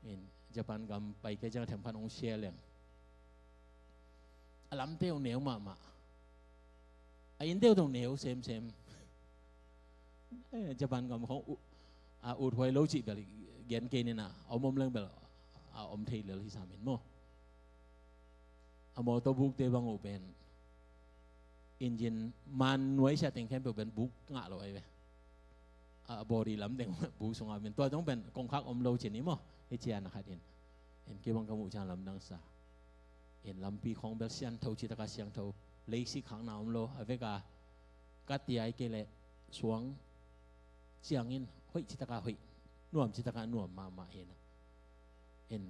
In, Japan gam pai kei ciangin ah themkhat hong share leng. A lamte uh neu mahmah. A innte uh zong neu semsem. Eh, Japan gam khong u-, a, uthuai lo cih bel gen kei ni in ah, a om om leng bel a om thei lel hi sam in maw. A motor buk te bang uh pen engine man nuai sia teng khempeuh pen buk ngah lo ahi ve. A body lam teng buk sungah pen, tua zong pen kongkhak om lo ci ni maw. Hih ciang a khat in, in kei bang ka muh ciang lamdang sa. In lampi khong bel siangtho, citak a siangtho, leisik khakna om lo. A vek a ka ti ahih kei leh suang ciangin hoih citak a hoih, nuam citak a nuam mahmah hi in ah. In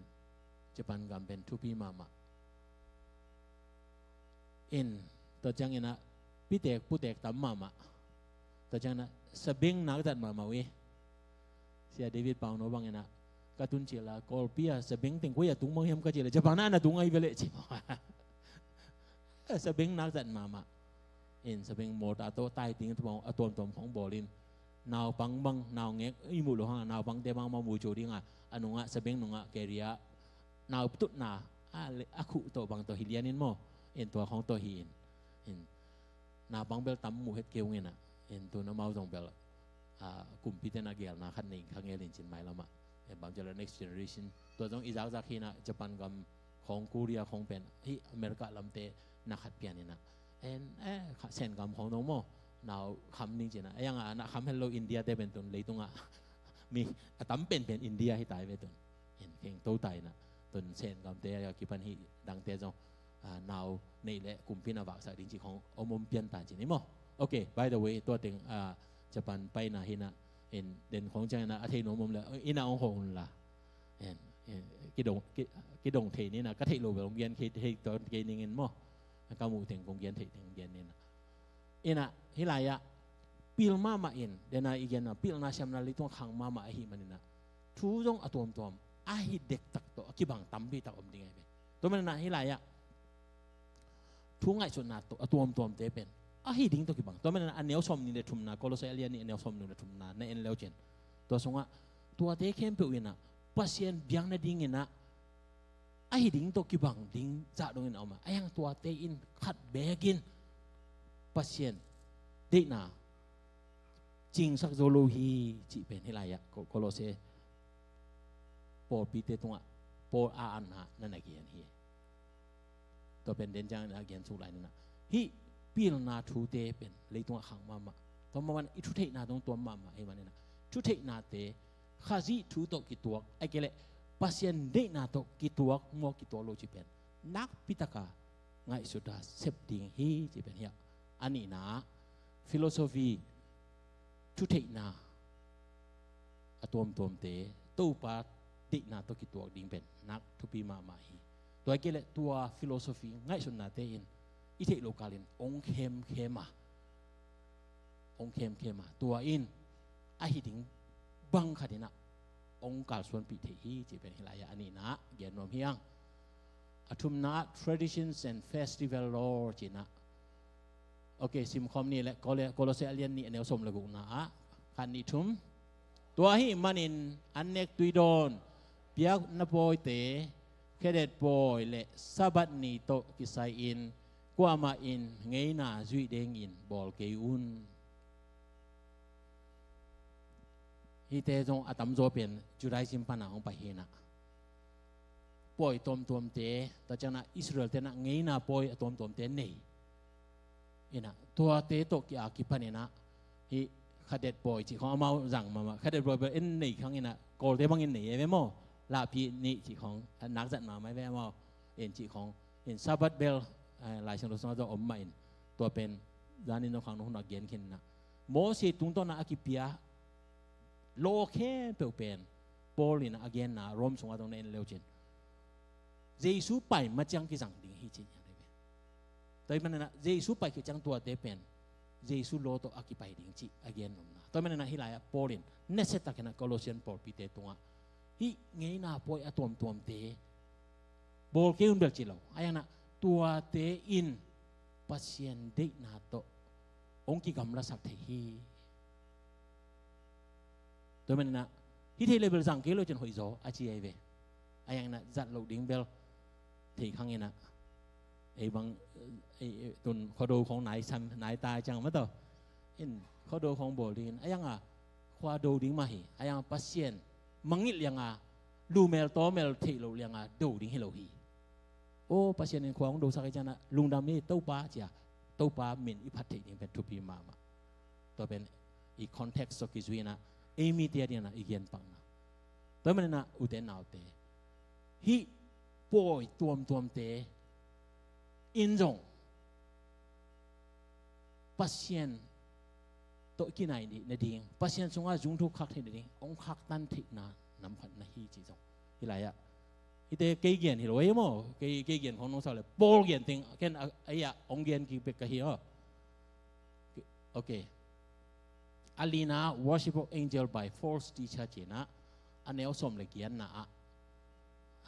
Japan gam pen thupi mahmah. In tua ciangin ah pitek putek tam mahmah. Tua ciangin ah sabeng nak zat mahmah uh hi. Sia David Pauno bangin ah, ka tun cil a Kawlpi a sabeng teng koi a tung bang hiam ka cih leh, Japan ah na tung ahi ve leh ci. Sabeng nak zat mahmah. In sabeng mawtaw tawh tai ting a tuamtuam khong bawl in, naupang bang, naungek i muh loh hang a, naupangte bang bang mucu ding a, a nungah, sabeng nungah, carrier, nau tutna a, a khuh tawh bang tawh hi lian in maw. In tua khong tawh hi in. In naupang bel tam mu het kei ung in ah. In tun amau zong bel, a, kumpite na gelna khat nei kha ngel in cin mailam ah. In bang ci leh next generation. Tua zong i zakzak hi in ah, Japan gam khong, Korea khong pen, hih America lamte na khat pian in ah. En, eh, kha-, Sengam khawng dong maw, nau kham ning ci-in ah, a yang ah na kham hel lo India te pen tun leitungah mi a tam penpen India hi ta hi ve tun. En, kheng to ta in ah, tun Sengam te a kipan hih dangte zong, ah, nau neih leh kumpi in a vaksak ding cih khawng om om pian ta ci ni maw. Ok, by the way, tua teng, ah, Japan paina hi in ah, en, den khawng ciang in ah, a thei nuam om leh in ah hong hawh un la. En, en, kidong, ki, kidong thei ni in ah, ka theih lo bel hong gen kei, thei tawn kei ning in maw. Ka muh teng kong gen theih teng gen ni in ah. In ah, hih lai-ah, pil mahmah in, den a i gen a, pilna siamna leitung khang mahmah ahih manin ah, thu zong a tuamtuam, ahi dektak tawh a kibang tampi tak om ding ahi ve. Tua manin ah hih lai-ah, thu ngaihsutna tawh a tuamtuamte pen, ahi ding tawh kibang. Tua manin ah a neu sawmnih le thumna, Kolose a lian nih a neu sawmnih le thumna, na en leu cin. Tua sungah, tuate khempeuh in ah, Pasian biak nading in ah, ahi ding tawh kibang ding zah dongin a om a. A yang tuate in khat beek in Pasian deihna cingsak zo lo hi cih pen hih lai-ah Ko-, Kolose pawlpite tungah Paul a anna na na gen hi. Tua pen den ciangin a gen suk lai ni in ah. Hih pilna thute pen leitungah khang mahmah. Tua mahmah in i thutheihna dong tuam mahmah ahih manin ah, thutheihnate Khazih thu tawh kituak, ahih kei leh Pasian deihna tawh kituak, mua kituak lo cih pen nakpi taka ngaihsut a sep ding hi cih pen hi a. A nihna, philosophy, thutheihna a tuamtuamte Topa deihna tawh kituak ding pen nak thupi mahmah hi. Tua ahih kei leh tua philosophy ngaihsutnate in i theih loh kalin hong khemkhem a, hong khemkhem a, tua in ahi ding bang khat in ah hong kalsuanpih thei hi cih pen hih lai-ah a nihna gen nuam hi hang. A thumna, traditions and festival law ci-in ah. Ok, simkhawm ni leh Kole-, Kolose a lian nih a neu sawm le gukna ah, khat nih thum. Tua ahih manin an nek tui dawn, biakna pawite, Khedet pawi le Sabbath ni tawh kisai-in kuamah in ngeina zuih dengin bawl kei un. Hihte zong a tamzaw pen Judaism pana hong pai hi in ah. Pawi tuamtuamte, tua ciangin ah Israel-te in ah ngeina pawi a tuamtuamte nei. In ah, tuate tawh ki-a kipan in ah, hih Khedet pawi cih khawng amau zang mahmah. Khedet pawi bel en nei khang in ah, Kawlte bangin nei e ve maw. Lahpi nih cih khawng, a nak zat mahmah e ve amau. En cih khawng, en Sabbath bel, eh, Lai Siangtho sungah zong om mah in. Tua pen, zanin zong khang nong hun a gen khin in ah. Moses tungtawn a kipia, law khempeuh pen, Paul in a genna, Rome sungah zong na en leu cin. Jesu pai ma ciang kizang ding hi cih hi ve. Tua ahih manin ah Jesu pai khit ciang tuate pen Jesu law tawh a kipai ding cih a gen nopna. Tua ahih manin ah hih lai-ah Paul in nasiatakin ah Colossian pawlpite tungah hih ngeina pawi a tuamtuamte bawl kei un bel ci lo. A yang ah tuate in Pasian deihna tawh hong kigamlasak thei hi. Tua manin ah hih thei le bel zang kei lo cin hoih zaw a ci ahi ve. A yang in ah zat loh ding bel thei khang in ah, ei bang, ei, ei, tun khuado khawng nai sam, nai tai ciang mah tawh. In khuado khawng bawl ding in, a yang ah khua do ding mah hi. A yang ah Pasian mangngilh liang a, lumel tawmel theih loh liang a do ding hi lo hi. Aw, Pasian in khua hong dosak hi ciang ah lungdam hi, Topa ci a, Topa min i phat theih ding pen thupi mahmah. Tua pen i context tawh kizui in ah, ei mite a ding in ah i gen pakna. Tua manin ah ute naute, hih pawi tuamtuamte in zong Pasian tawh kinai nading, Pasian sungah zungthuk khak theih nading hong khaktan theihna nam khat na hi cih zong hih lai-ah. Hihte kei gen hi lo ei maw, kei, kei gen khawng nong sa leh Paul gen teng ken a, ei ah hong gen kik bek ka hi aw. Ok. A lina, Worship of Angel by False Teacher ci-in ah, a neu sawm le giatna ah,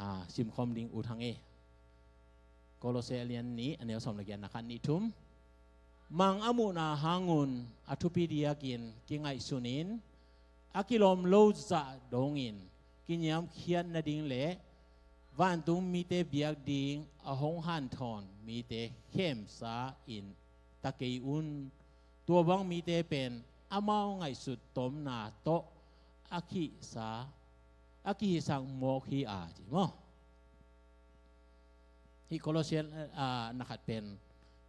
ah, simkhawm ding ut hang e. Kolose a lian nih, a neu sawm le giatna, khat nih thum. Mang a muhna hangun a thupi diakin kingaihsun in, a kilawm lo zah dongin kiniamkhiat nading le vantung mite biak ding a hong hanthawn mite khemsa in ta kei un. Tua bang mite pen amau ngaihsut tomna tawh a kihsa, a kihisak mawk hi a ci maw. Hih Colossian, ah, na khat pen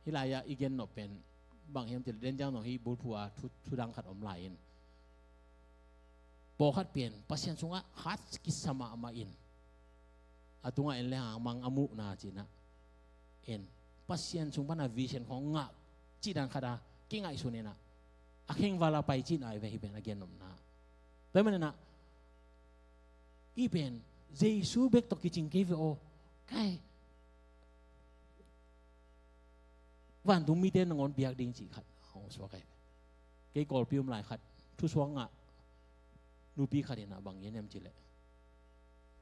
Hih lai-ah i gen nop pen bang hiam cih leh, den ciang zong hih bulphuh ah thu, thudang khat om lai in, pawlkhat pen Pasian sungah hat kisa mahmah in, a tungah en le hang mang a muhna ci-in ah, en, Pasian sung pana vision khawng ngah cih dan khat a kingaihsun in ah, a khengval a pai cihna hi ve, hih pen a gen nopna. Tua ahih manin ah, hih pen Jesu bek tawh kicing kei ve aw, kai, vantung mite nangawn biak ding cih khat hong suak ahi. Kei Kawlpi om lai khat, thusuak ngah nupi khat in ah bang gen hiam cih leh,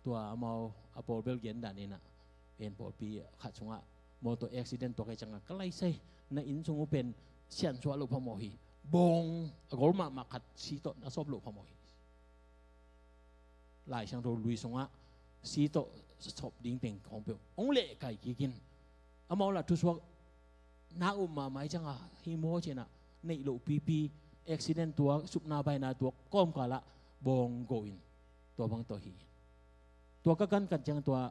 tua amau a pawl bel gen dan in ah, en, pawlpi khat sungah motor accident tuak ahih ciangah, ka lai sai, na inn sung uh pen siansuah loh phamawh hi, bawng a gol mahmah khat si tawh na sawp loh phamawh hi. Lai Siangtho lui sungah si tawh sawp ding teng khawng peuh hong lehkai kik in, amau lah thusuak na um mahmah ahih ciangah, hih maw ci-in ah, neih loh pipi, accident tuak, supna baina tuak kawmkal ah bawng go in, tua bang tawh hi. Tua ka gankat ciang tua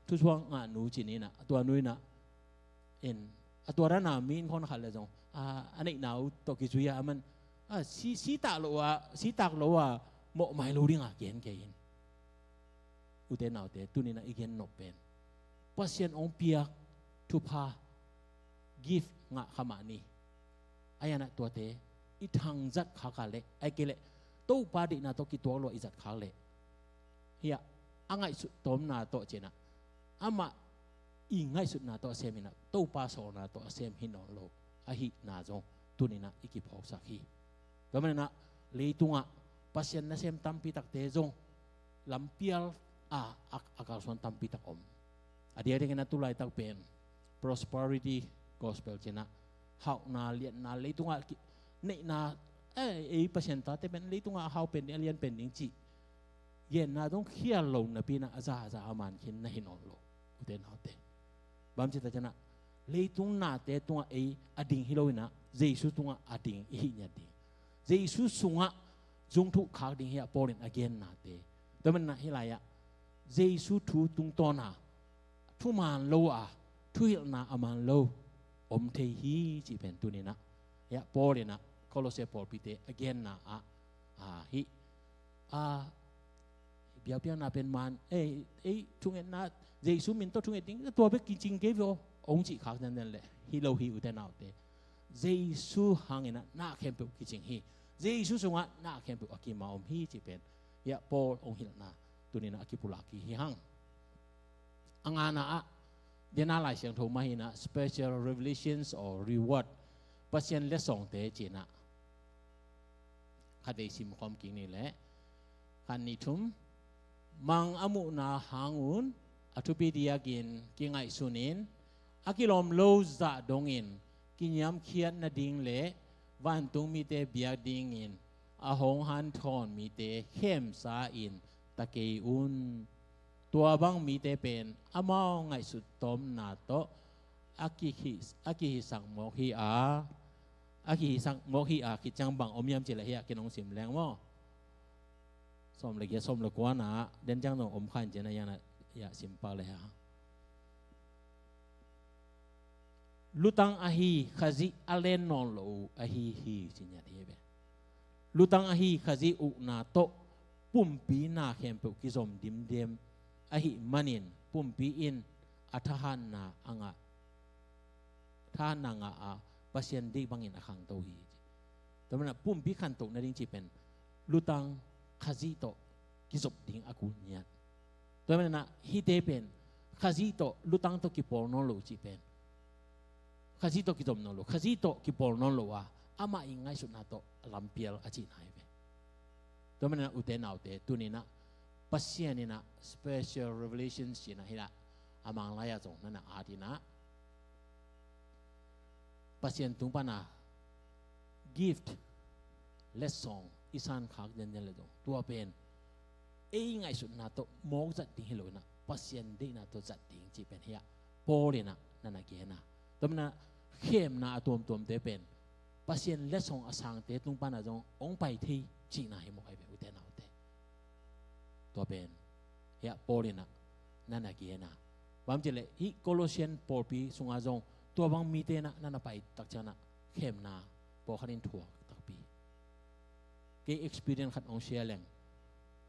thusuak ngah nu ci-in ah, tua nu in ah, en, a tua dan a mi innkhawm khat leh zong, a, a neihna uh tawh kizui a, aman, a, si, si tak loh a, si tak loh a mawhmai lo ding a gen kei in. Ute naute, tuni-in ah i gen nop pen Pasian hong piak thupha, gift ngah kha mah ni. Ahih hang ah tuate i thangzat khak a leh, ahih kei leh Topa deihna tawh kituak lo a i zat khak leh, hih ah a ngaihsut tawmna tawh ci-in ah, amah i ngaihsutna tawh a sem hi-in ah, Topa sawlna tawh a sem hi nawn lo ahihna zong tuni-in ah i kiphawksak hi. Tua manin ah leitungah Pasian nasem tampi takte zong lampial a, a, a kalsuan tampi tak om. A diakdiakin ah tu laitak pen prosperity gospel ci-in ah, hauhna, liatna, leitungah ki, neihna, eh, ei Pasian tate pen leitungah a hau pen ding, a lian pen ding cih genna zong khial lo napi-in ah, a za a za a man khin na hi nawn lo, ute naute. Bang ci ta ci-in ah, leitung nate tungah ei a ding hi lo-in ah, Jesu tungah a ding i hih ngiat ding, Jesu sungah zungthuh khak ding hi a, Paul in a gennate. Tua manin ah hih lai-ah Jesu thu tungtawn a thuman lo a, thuhilhna a man lo om thei hi cih pen tuni-in ah, hih ah Paul in ah Kolosse pawlpite a genna ah, a, hih, a, biakpiakna pen man, ei, ei, thungetna, Jesu min tawh thunget ding, tua bek kicing kei ve aw, hong cih khak zenzen leh hi lo hi, ute naute. Jesu hangin ah na khempeuh kicing hi. Jesu sungah na khempeuh a kima om hi cih pen, hih ah Paul hong hilhna tuni-in ah a kipulak hi hang. A ngana ah, dena Lai Siangtho mah hi-in ah, special revelations or reward, Pasian letsongte ci-in ah, khatvei sim khawm kik ni leh, khat, nih, thum. Mang a muhna hang un a thupi diakin kingaihsun in, a kilawm lo zah dongin kiniamkhiat nading leh vantung mite biak dingin a hong hanthawn mite khemsa in ta kei un. Tua bang mite pen amau ngaihsut tawmna tawh a kihi, a kihisak mawk hi a, a kihisak mawk hi a, khit ciang bang om hiam cih leh, hih ah ken hong sim leng maw. Sawm le giat, sawm le kua-na, den ciang zong om kha in ci-in ah, hih ah, hih ah sim pak le hang. Lutang ahi, Khazih a len nawn lo uh ahi hi, ci ngiat hi ve. Lutang ahi, Khazih ukna tawh pumpi na khempeuh kizom dimdem ahih manin, pumpi in a thahatna a ngah, thahatna ngah a, Pasian deih bangin a khangto hi. Tua manin ah pumpi khantoh nading cih pen lutang, Khazih tawh kizop ding a kul ngiat. Tua manin ah hihte pen Khazih tawh, lutang tawh kipawl nawn lo cih pen, Khazih tawh kizom nawn lo, Khazih tawh kipawl nawn lo a, amah i ngaihsutna tawh a lampial a cihna hi ve. Tua manin ah ute naute, tuni-in ah Pasian in ah special revelation ci-in ah, hih ah a Mang lai-ah zong na na at in ah, Pasian tung pana gift, letsong i san khak zenzen leh zong, tua pen ei ngaihsutna tawh mawk zat ding hi lo-in ah, Pasian deihna tawh zat ding cih pen hih ah Paul in ah na na gen a. Tua manin ah khemna a tuamtuamte pen Pasian letsong a sangte tung pana zong hong pai thei cihna hi mawk ahi ve, ute naute. Tua pen hih ah Paul in ah na na gen a. Bang hiam cih leh hih Colossian pawlpi sungah zong Tua bang mite na na na pai tak ciangin ah khemna pawlkhat in thuak takpi. Kei experience khat hong share leng,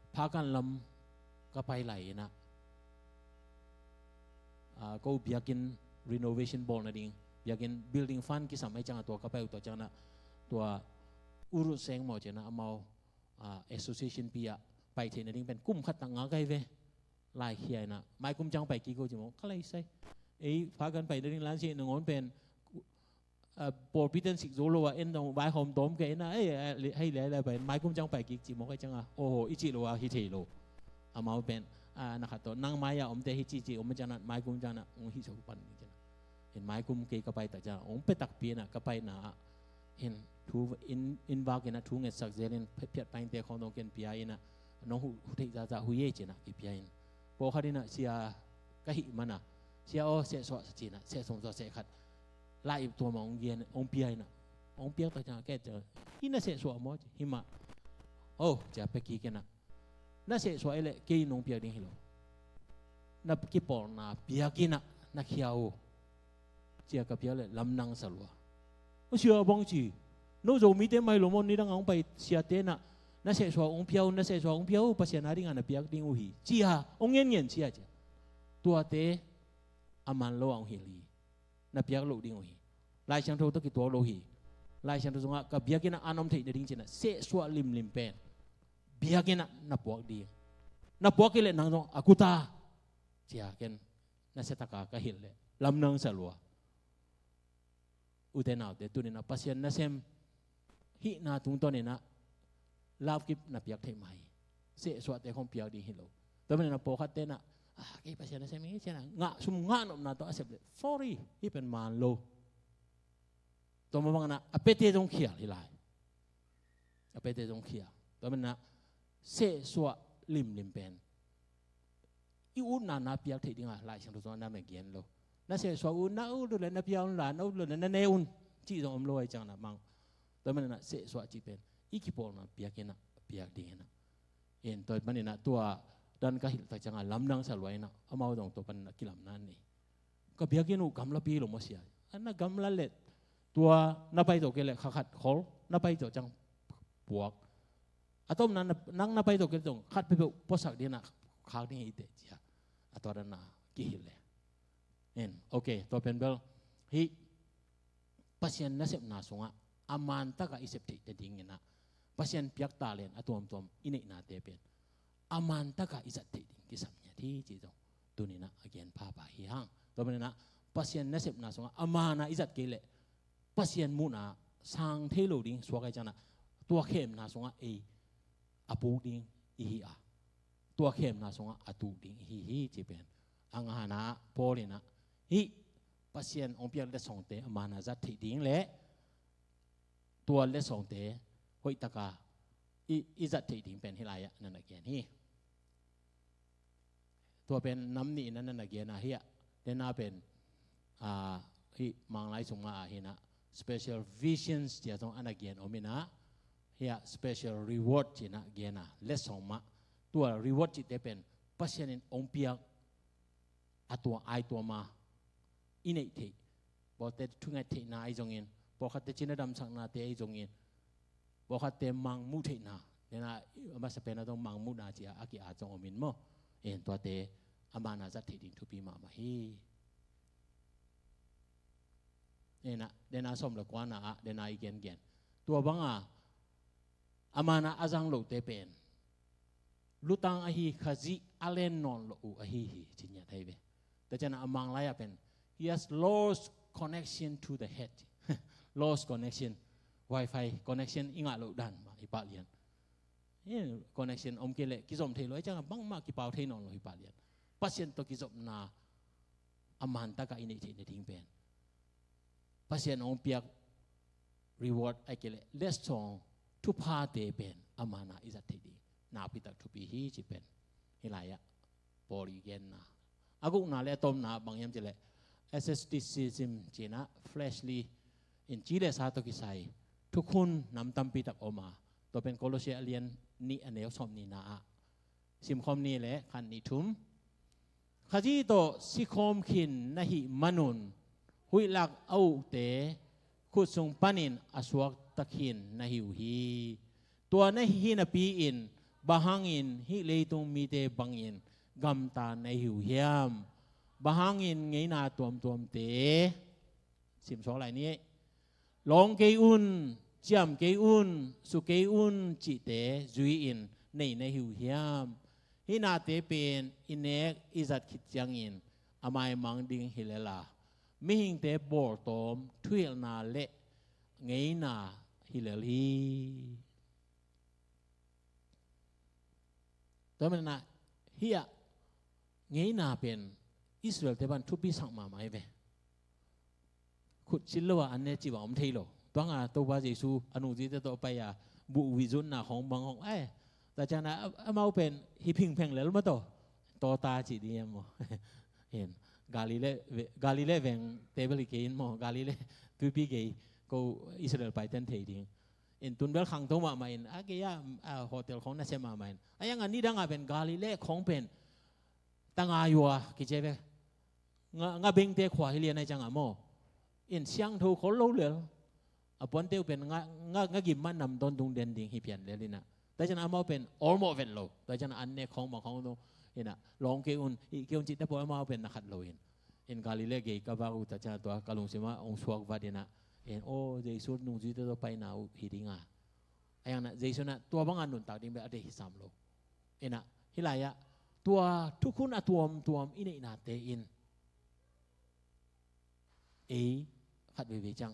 Phakan lam ka pai lai in ah, ah, ko biakinn renovation bawl nading, biakinn building fund kisam ahih ciangin tua ka pai uh, tua ciangin ah tua Urut Seng maw ci-in ah amau, ah, association pi ah pai theih nading pen kum khat tak ngak ahi ve. Laikhia in ah, mai kum ciang pai kik o ci maw, ka lai sai. Ei, Phakan pai nading lansi nangawn pen, ah, pawlpi ten sik zo lo a, en dong vaihawm tawm kei in ah, ei, ei, hei, lai, lai pai, mai kum ciang pai kik ci maw, ka ciang a, oho, i cih lo a hi thei lo. Amau pen, ah, na khat tawh, nang mai a omte hi ci ci, om ciang ah, mai kum ciang ah hong hih zo pan ci-in ah. In mai kum kei ka pai tak ciang ah, hong pia takpi in ah, ka paina ah, in thu, in, in vak in ah thu ngetsak zel in, phi-, phiat painte khawng dong ken pia in ah, nong hu, hu theih zahzah hu ye ci-in ah kipia in. Pawlkhat in ah sia ka hih man a, sia aw, sehsuah sa ci-in ah, sehsuah, sehsuah, seh khat lai ip tua mah hong gen, hong pia in ah, hong piak tak ciang ah, kei ciang ah, hih na sehsuah maw ci, hi mah. Oh, ci-a pia kik in ah, na sehsuah hi leh kei nong piak ding hi lo. Na kipawlna piak in ah na khia o. Ci-a ka piak leh lamdang sa lua. O sia, bang ci, no Zomite mai lo maw, nidang a hong pai siate na, na sehsuah hong pia o, na sehsuah hong pia o, Pasian a ding a na piak ding uh hi, ci-a hong ngen ngen sia, ci-a. Tuate a man lo a hong hilh hi. Na piak loh ding uh hi. Lai Siangtho tawh kituak lo hi. Lai Siangtho sungah ka biakinn ah an om theih nading ci-in ah sehsuah limlim pen biakinn ah na puak ding. Na puak kei leh nang zong a kut a, ci-a ken nasia tak a ka hilh leh lamdang sa lua. Ute naute, tuni-in ah Pasian nasem hihna tungtawn in ah love gift na piak theih mah hi. Sehsuahte khawng piak ding hi lo. Tua manin ah pawlkhatte in ah, ah, kei Pasian nasem hi ci-in ah ngah sum ngah nopna tawh a sep leh, sorry, hih pen man lo. Tua mah bangin ah a piate zong khial hi lai. A piate zong khial. Tua manin ah sehsuah limlim pen i utna na piak theih ding a Lai Siangtho sungah na mah gen lo. Na sehsuah un, na ut leh na pia un la, na ut leh na ne un, cih zong om lo ahih ciangin ah mang. Tua manin ah sehsuah cih pen i kipawlna piak in ah, piak ding in ah. In tua manin ah tua dan ka hilh tak ciangin ah lamdang sa lua in ah, amau zong tua panin ah kilamna nei. Ka biakinn uh gamlapi lo maw sia. A na gamla leh tua na pai zawh kei leh kha khat khol, na pai zawh ciang puak. A tomna na, nang na pai zawh kei leh zong khat peuhpeuh puaksak ding in ah khak ding hi teh, ci-a a tua dan a kihilh leh. En, ok, tua pen bel hih Pasian nasepna sungah a man tak a i sep theih nading in ah, Pasian piak talent a tuamtuam i neihnate pen a man tak a i zat theih ding kisam ngiat hi, cih zong tuni-in ah a gen phapha hi hang. Tua manin ah Pasian nasepna sungah a man a i zat kei leh Pasian muhna sang thei lo ding suak ahih ciangin ah tua khemna sungah ei a puk ding i hi a, tua khemna sungah a tuk ding i hi hi, cih pen a ngana ah Paul in ah hih Pasian hong piak letsongte a man a zat theih ding leh tua letsongte hoih tak a i, i zat theih ding pen hih lai-ah na na gen hi. Tua pen nam nih in ah na na gen a, hih a, dena pen, ah, hih Manglai sung mah ah hi-in ah special visions ci-a zong a na gen om in ah, hih a special reward ci-in ah gen a, letsong mah. Tua reward cihte pen Pasian in hong piak a tua ai tua ma i neih theih, pawlkhatte thunget theihna ahi zongin, pawlkhatte cina damsaknate ahi zongin, pawlkhatte mangmuh theihna, dena a masa pen a zong mangmuhna ci-a a ki-at zong om in maw. En, tuate a man a zat theih ding thupi mahmah hi. En ah, dena sawm le kuana ah, dena i gengen tua banga a man a a zang lote pen lutang ahi, Khazih a len nawn loh uh ahi hi, ci ngiat ahi ve. Tua ciangin a Manglai ah pen, he has lost connection to the head. Lost connection, wifi connection i ngah loh dan mah hi pah lian. Eh, connection om kei leh kizom thei lo, ahih ciangin bangmah kipau thei nawn lo hi pah lian. Pasian tawh kizopna a man tak a i neih theih nading pen Pasian hong piak reward ahih kei leh letsong thuphate pen a man a i zat theih ding nakpi tak thupi hi, cih pen hih lai-ah Paul i genna. A gukna le a tomna bang hiam cih leh asceticism ci-in ah, fleshly, in ci le sa tawh kisai thukhun nam tampi tak om a, tua pen Kolose a lian nih a neu sawmnihna ah simkhawm ni le khat, nih, thum. Khazih tawh sikhawm khin na hih manun huih lak a uhte khut sung panin a suakta khin na hi uh hi. Tua na hi napi-in bang hangin hih leitung mite bangin gamta na hi uh hiam? Bang hangin ngeina tuamtuamte, sim suak lai ni, lawng kei un, ciam kei un, su kei un cihte zui-in nei na hi uh hiam? Hih nate pen i nek i zat khit ciangin a maimang ding hi lel a, mihingte bawltawm thuhilhna le ngeina hi lel hi. Tua manin ah hih a ngeina pen Israel-te bang thupi sak mahmah hi ve. Khut cil lo a an ne cih bang om thei lo. Tua hang a Topa Jesu a nungzuite tawh pai a buh vizutna khawng bang khawng, ai, tua ciang a, amau pen hi phingpheng lel maw, tawh tawta cih ding hiam maw? Hin, Galilee ve-, Galilee vengte bel hi kei in maw, Galilee tuipi gei, ko Israel paite'n thei ding. In tun bel khangto mahmah in, a gei a, a hotel khawng nasia mahmah in. A hang a nidang a pen Galilee khawng pen tanga yua kici ve. Nga, nga bengte khua hi lian ahih ciang a maw, in siangtho khol lo lel. A puante uh pen nga, nga, nga gim mah nam tawntung den ding hi pian lel in ah. Tua ciang a amau pen awlmawh vet lo. Tua ciang a an ne khawng bang khawng lo in ah, lawng kei un, ih kei un cihte pawl amau pen na khat lo in. In Galilee gei ka vak uh, tua ciang a tua ka lungsim ah hong suak vat in ah, in, aw, Jesu nungzuite tawh paina uh hi ding a. A hang a Jesu in ah tua bang a nuntak ding bel a deih hi sam lo. In ah, hih lai ah tua thukhun a tuamtuam i neihnate in ei khat veivei ciang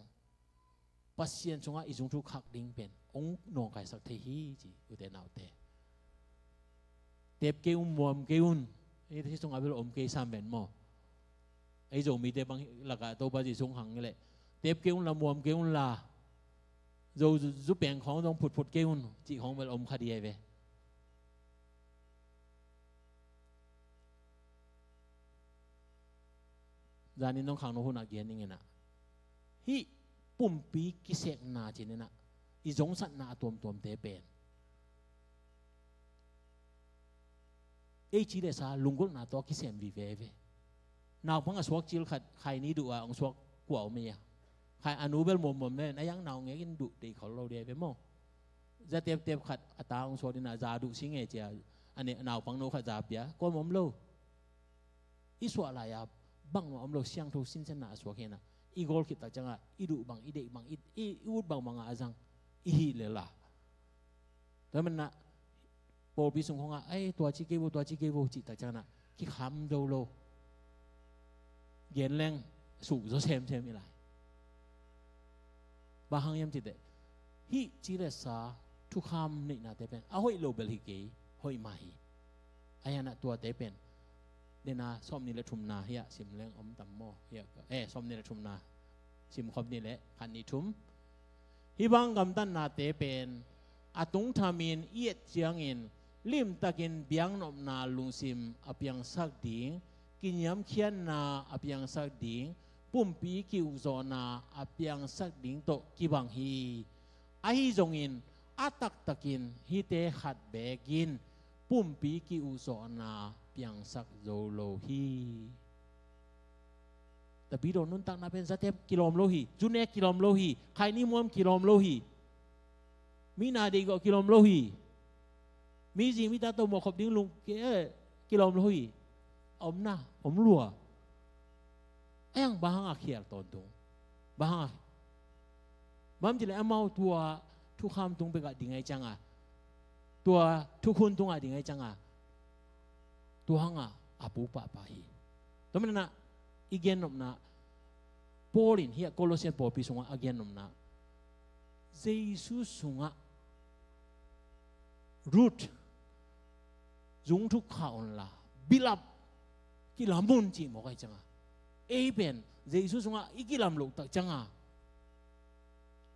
Pasian sungah i zungthuk khak ding pen hong nawngkaisak thei hi ci, ute naute. Tep kei un, muam kei un. Ei, hih sungah bel om kei sam ven maw. Ei Zomite bang lakah Topa Jesu hong khang leh, tep kei un la, muam kei un la, Zo zu, zu peng khawng zong phutphut kei un cih khawng bel om kha ding hi ve. Zanin nong khangno hun ah gen ning in ah, hih pumpi kisekna ci-in ah, i zongsatna a tuamtuamte pen ei ci le sa lunggulhna tawh kisem vive ve. Naupang a suak cil khat Khaini duh a hong suak kua om ei a? Khai a nu bel muammuam le, na yang naungek in duh deih khol lo ding hi ve maw. Za teptep khat a ta hong suak ding a, za duh sing e ci a, a ne, naupang no khat za pia, kuamah om lo. I suah lai a bangmah om lo, siangtho sinsenna a suak hi in ah, i gawl khit tak ciang a i duh bang, i deih bang, i, i, i ut bangbang a a zang i hih lel a. Tua manin ah pawlpi sung khawng ah, ai, tua ci kei vo, tua ci kei vo cih tak ciang ah kikham zo lo. Gen leng suh zaw semsem i lai. Bang hang hiam cih teh, hih ci le sa thukham neihnate pen a hoih lo bel hi kei, hoih mah hi. A hang ah tuate pen, nena sawmnih le thumna hiah sim leng om tam maw? Hiah, eh, sawmnih le thumna sim khop ni le khat, nih, thum. Hih bang gamtatnate pen a tungthamin i et ciangin limtakin biaknopna lungsim a piangsak ding, kiniamkhiatna a piangsak ding, pumpi ki-ukzawhna a piangsak ding tawh kibang hi. Ahi zongin a taktakin hihte khat beek in pumpi ki-ukzawhna piangsak zo lo hi. Tapidaw nuntakna pen zatep kilawm lo hi, zunek kilawm lo hi, khaini muam kilawm lo hi. Mi na deihgawh kilawm lo hi. Mi zi mi ta tawh mawhkhop ding lung ki, eh, kilawm lo hi. A omna om lua. A hang bang hang a khial tawntung? Bang hang a, bang ci le amau tua thukham tung bekah ding ahih ciang a, tua thukhun tungah ding ahih ciang a, tua hang a a pu pahpah hi. Tua manin ah i gennopna, Paul in hiah Colossian pawlpi sungah a gennopna, Jesu sungah Ruth zungthuk kha unla, beloved, kilam un cih mawk ahih ciang a, ei pen Jesu sungah i kilam loh tak ciang a,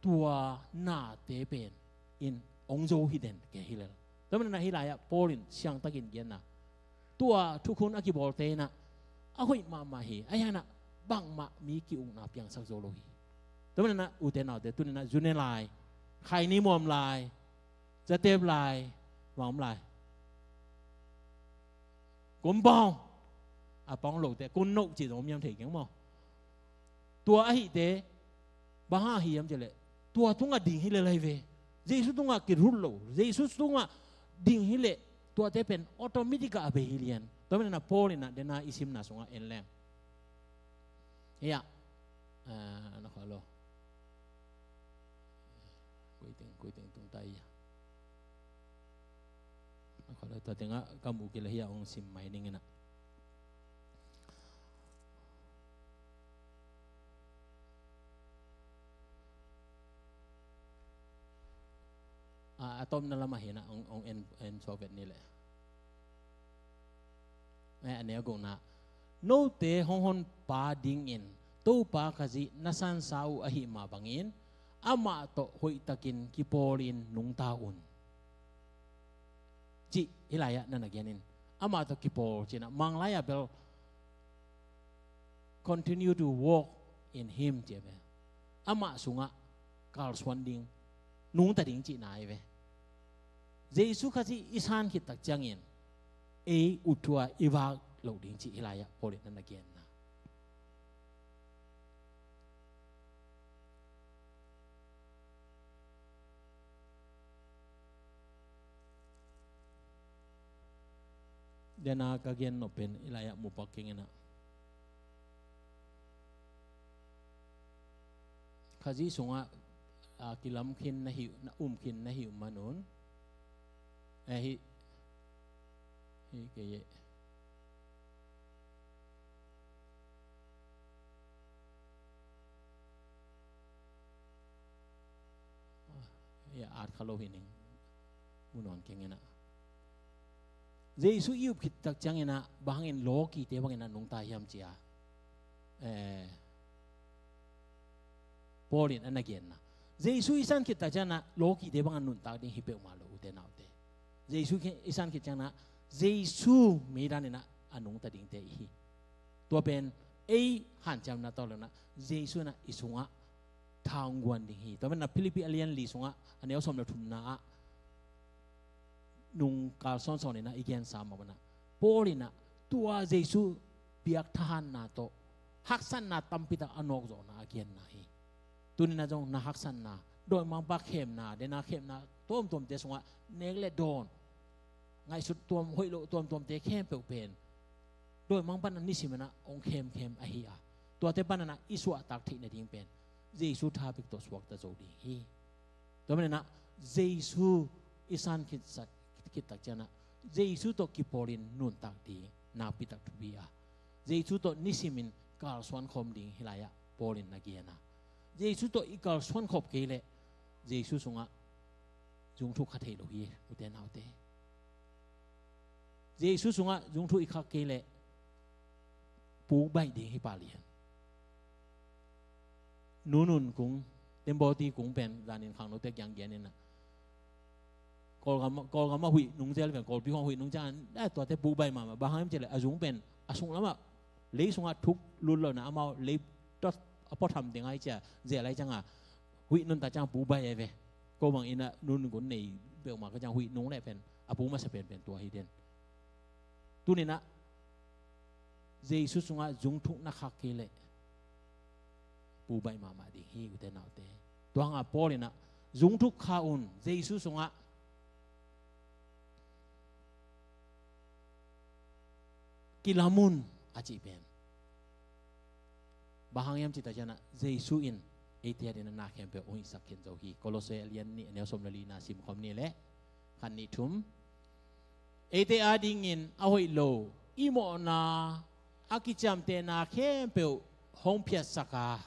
tua nate pen in hong zo hi den kei hi lel. Tua manin ah hih lai ah Paul in siangtakin genna, tua thukhun a kibawlte in ah a hoih mahmah hi. A hang ah bangmah mi ki-ukna piangsak zo lo hi. Tua manin ah ute naute, tuni in ah zune lai, khaini muam lai, zatep lai, bang om lai? Kumpau. A pang lote kun noh cih zong om hiam thei keng maw. Tua ahihte bang hang hiam cih leh, tua tungah ding hi lel ahi ve. Jesu tungah kirut lo, Jesu tungah ding hi leh, tuate pen automatic ah a bei hi lian. Tua manin ah Paul in ah dena i simna sungah en leng, hiah, ah, na khaw lo. Kuiteng, kuiteng tung ta ia. Tua tengah ka muh kei leh hiah hong sim mai ning in ah. A, a tomna lamah hi in ah hong, hong en, en suak vet ni leh. Eh, a neu gukna. Note hong honpa dingin Topa Khazih na sansa uh ahih mah bangin, amah tawh hoihtakin kipawlin nungta un, cih hih lai-ah na na gen in. Amah tawh kipawl cih in ah, Manglai ah bel continue to walk in him cih a ve. Amah sungah kalsuan ding, nungta ding cihna ahi ve. Jesu Khazih i san khit tak ciangin ei ut thu-a i vak loh ding cih hih lai-ah Paul in na na genna. Dena ka gen nop pen hih lai-ah mu pak keng in ah. Khazih sungah, a, kilam khin na hi, na um khin na hih uh manun. Eh, hih, hih kei e. Ah, at kha lo hi ning. Mu nawn keng in ah. Jesu i up khit tak ciangin ah, bang hangin lawkite bangin ah nungta hiam ci a, eh, Paul in a na genna. Jesu i san khit tak ciangin ah lawkite bangin ah nuntak ding hi peuhmah lo, ute naute. Jesu i san khit ciangin ah Jesu mi dan in ah a nungta dingte i hi. Tua pen ei hanciamna tawh lo in ah Jesu in ah i sungah thangguan ding hi. Tua manin ah Philippi a lian li sungah a neu sawm le thumna ah nung kalsuan sawnin ah i gensa mah bangin ah Paul in ah tua Jesu biak thahatna tawh haksatna tampi tak a nawkzawhna a genna hi. Tuni-in ah zong na haksatna, dawimangpa khemna, dena khemna tuamtuamte sungah nek le dawn, ngaihsut tuam, hoih loh tuamtuamte khempeuh pen dawimangpa'n a nisimin ah hong khemkhem ahi a, tuate panin ah i suahtak theih nading pen Jesu tha bek tawh suakta zo ding hi. Tua manin ah Jesu i san khit sak, khit tak ciangin ah Jesu tawh kipawlin nuntak ding nakpi tak thupi a, Jesu tawh nisimin kalsuan khawm ding hih lai-ah Paul in na gen a, Jesu tawh i kalsuan khop kei leh Jesu sungah zungthuk kha thei lo hi, ute naute. Jesu sungah zungthuk i khak kei leh puk baih ding hi pah lian. Nunun kung, Tembawti kung pen zanin khangnote kiang gen in ah, Kawlgam, Kawlgam ah huih nung zel pen, Kawlpi khawng huih nung ciang, eh, tuate puk baih mahmah. Bang hang hiam cih leh a zung pen a sung lamah lei sungah thuk lut lo-in ah, amau lei tawh a pua tham ding ahi ciang, zel ahi ciangin huih nuntak ciang puk baih ahi ve. Ko bangin ah nunun kung nei peuhmah ka ciang huih nung leh pen a puk masa penpen tua hi den. Tuni-in ah Jesu sungah zungthuk na khak kei leh puk baih mahmah ding hi, ute naute. Tua hangah Paul in ah zungthuk kha un, Jesu sungah kilam un a cih pen bang hang hiam cih tak ciangin ah Jesu in eite adingin ah na khempeuh hong hisak khin zo hi. Kolose a lian nih, a neu sawm le lina sim khawm ni leh, khat, nih, thum. Eite adingin a hoih lo i mawhna a kiciamtehna khempeuh hong phiatsak a,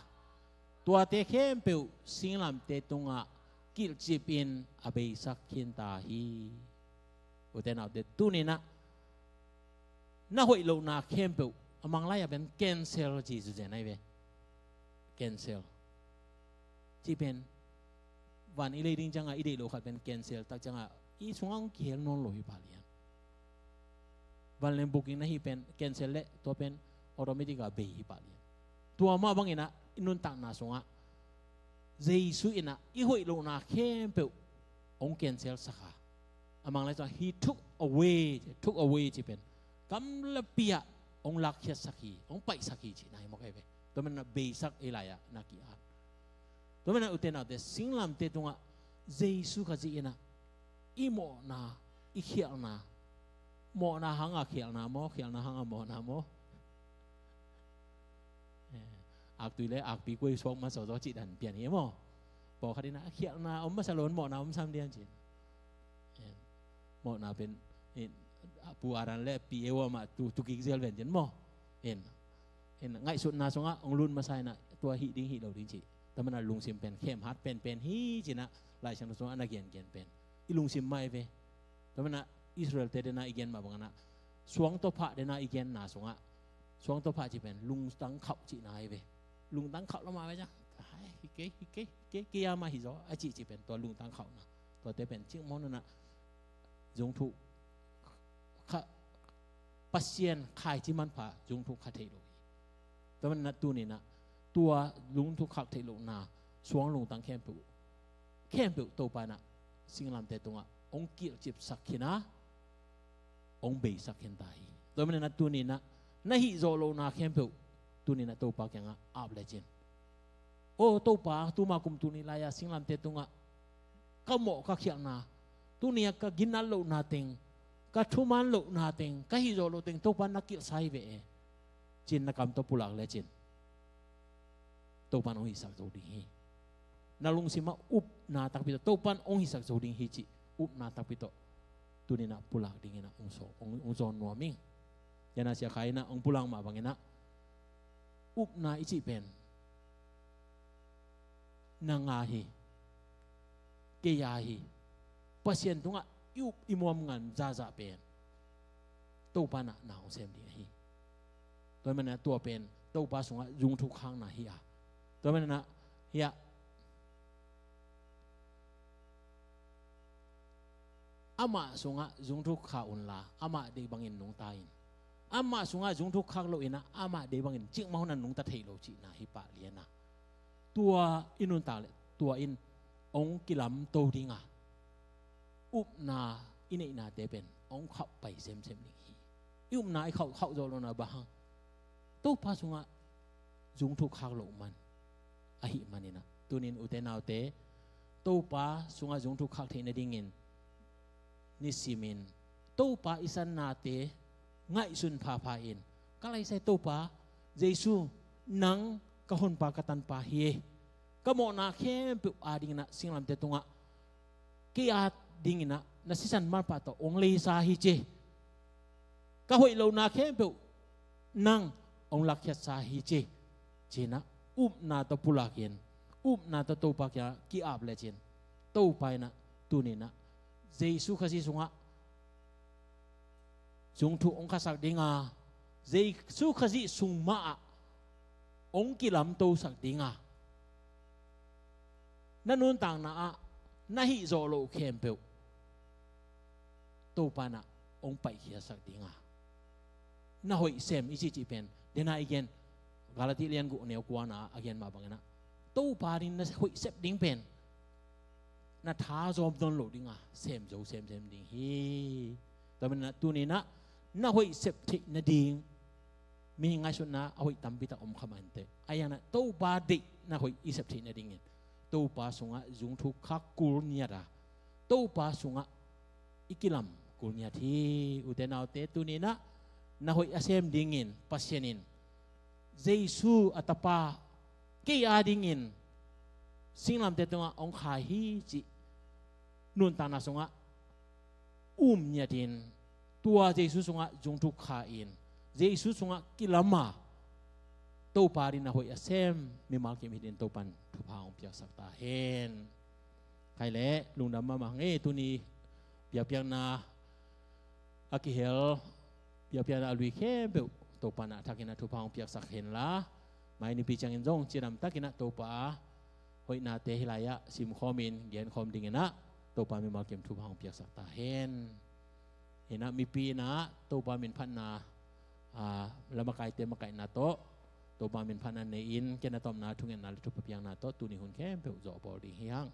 tuate khempeuh singlamteh tungah kilhcip in a beisak khin ta hi. Ute naute, tuni-in ah na hoih lohna khempeuh, a Manglai ah pen cancel ci Zen ahi ve. Cancel cih pen van i lei ding ciangin i deih loh khat pen cancel tak ciangin i sungah hong kihel nawn lo hi pah lian. Vanleng booking na hih pen cancel leh tua pen automatic ah bei hi pah lian. Tua mah bangin ah i nuntakna sungah Jesu in ah i hoih lohna khempeuh hong cancel sak a, a Manglai sungah he took away, took away cih pen gamlapi ah hong lakkhiatsak hi, hong paihsak hi cihna hi mawk ahi ve. Tua manin ah beisak ei lai-ah na ki-at. Tua manin ah ute naute, singlamteh tungah Jesu Khazih in ah i mawhna, i khialhna, mawhna hanga khialhna maw, khialhna hanga mawhna maw? Eh, aktui le akpi kuai suak masa zaw cih dan pian hi maw? Pawlkhat in ah khialhna om masa lo in mawhna om sam dian cin. Eh, mawhna pen, eh, Pu Aran le Pi Ewa mah tu, tu kik zel ven cin maw? En, en, ngaihsutna sungah hong lut masa in ah tua hih ding hih lo ding cih. Tua manin ah lungsim pen khem hat penpen hi ci-in ah Lai Siangtho sungah na gengen pen i lungsim mah hi ve. Tua manin ah Israel-te dena i gen mah bangin ah suang tawh phah dena i genna sungah, suang tawh phah cih pen lungtang khauh cihna hi ve. Lungtang khauh lo mah ve ciang, "Ai, hi kei, hi kei, hi kei, kei a mah hi zaw," a cih cih pen tua lungtang khauhna. Tuate pen cik mawh nunah zungthuk kha, Pasian khaici manpha zungthuk kha theih lo hi. Tua manin ah tuni-in ah tua zungthuk khak theih lohna suang lungtang khempeuh, khempeuh Topa in ah singlamteh tungah hong kilhcipsak khin a, hong beisak khin ta hi. Tua manin ah tuni-in ah na hih zawh lohna khempeuh tuni-in ah Topa kiangah ap lecin, "O Topa, tuma kum tul nih lai-a singlamteh tungah ka mawh ka khialhna, tuni-a ka ginat lohna teng, ka thuman lohna teng, ka hih zawh loh teng Topa na kilhsa hi ve e," ci-in na kam tawh pulak lecin Topa in hong hisak zo ding hi. Na lungsimah upna takpi tawh Topa in hong hisak zo ding hi cih upna takpi tawh tuni-in ah pulak dingin ah hong zawn, hong, hong zawn nuam ing. Tua manin ah Sia Khai in ah hong pulak mah bangin ah upna i cih pen nang a hi, kei a hi. Pasian tungah i up i muam ngan zahzah pen Topa in ah na hong sem ding ahi. Tua manin ah tua pen Topa sungah zungthuk khakna hi a. Tua manin ah hiah amah sungah zungthuk kha unla, amah deih bangin nungta in. Amah sungah zungthuk khak loin ah, amah deih bangin cikmah hunin nungta thei lo cihna hi pah lian a. Tua i nuntak leh tua in hong kilamto ding a, upna i neihnate pen hong khauh pai semsem ding hi. I upna i khauh, khauh zawh lohna bang hang? Topa sungah zungthuk khak loh man ahih manin ah, tuni-in ute naute, Topa sungah zungthuk khak theih nadingin nisimin Topa i sannate ngaihsun phapha in, "Ka laisai Topa Jesu, nang ka honpa ka tanpa hi e. Ka mawhna khempeuh adingin ah singlamteh tungah kei adingin ah na sisan manpha tawh hong leisa hi ci. Ka hoih lohna khempeuh nang hong lakkhiatsa hi ci," ci-in ah upna tawh pulakin, upna tawh Topa kiangah ki-ap lecin, Topa in ah tuni-in ah Jesu Khazih sungah zungthuk hong khasak ding a, Jesu Khazih sung mah ah hong kilamtosak ding a, na nuntakna ah na hih zawh loh khempeuh Topa in ah hong paihkhiasak ding a, na hoih sem i cihcih pen dena i gen, Galati lian guk neu kuana a gen mah bangin ah, Topa adingin na hoih sep ding pen na tha zawm nawn loh ding a, sem zo semsem ding hi. Tua manin ah tuni-in ah na hoih sep theih nading, mihing ngaihsutna a hoih tampi tak om kha mah inteh, ahi hangin ah Topa deih na hoih i sep theih nadingin Topa sungah zungthuk khak kul ngiat a, Topa sungah i kilam kul ngiat hi. Ute naute, tuni-in ah na hoih a sem dingin Pasian in Jesu a Tapa kei adingin singlamteh tungah hong kha hi cih nuntakna sungah um ngiatin, tua Jesu sungah zungthuk kha in, Jesu sungah kilam a, Topa adingin na hoih a sem mimal kim hi dingin Topa'n thupha hong piaksak ta hen. Khai leh lungdam mahmah hang e, tuni biakpiakna a kihel, biakpiakna a lui khempeuh Topa'n a thakin a thupha hong piaksak hen la, mai nipi ciangin zong cidam takin a Topa a hoihnate hih lai-ah simkhawmin genkhawm dingin a Topa mimal kim thupha hong piaksak ta hen. Hi-in a mipi in a Topa min phatna, a, lamakaite makaihna tawh, Topa min phatna nei-in, ken a tawpna thungetna le thupha piakna tawh tuni hun khempeuh zawh bawl ding hi hang.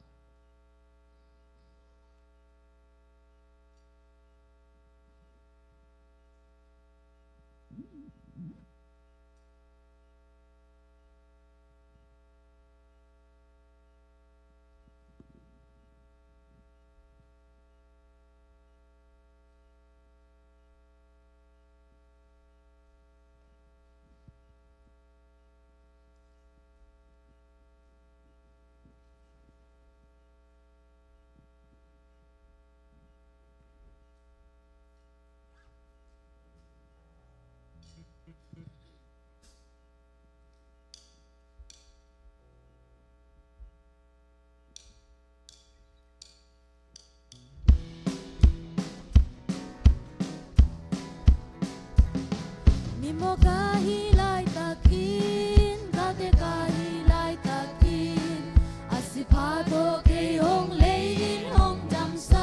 Ka hih laitakin, ka tek ka hih laitakin, a sipha tawh kei hong lei in hong damsak.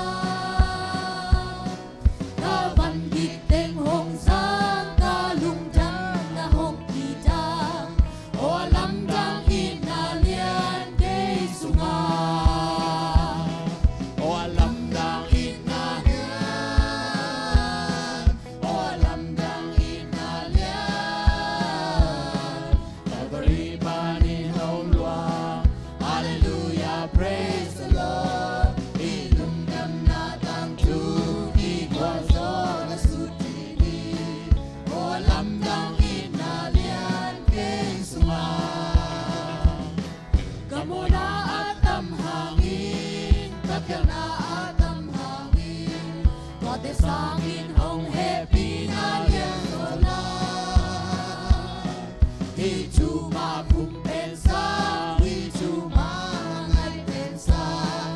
Ka van gik teng hong zang, ka lungdamna hong kidang. Aw a lamdang itna lian kei sungah. Aw a lamdang itna lian. Aw a lamdang itna lian. Calvary panin hong luang. Hallelujah, praise the Lord. I lungdamna tangthu, i gualzawhna sut ding hi. Aw a lamdang itna lian kei sungah. Ka mawhna a tam hangin, ka khialhna a tam hangin, tuate sangin hong hehpihna lian zaw lai. Hih thu mah khum pen sang, hih thu mah ngaih pen sang,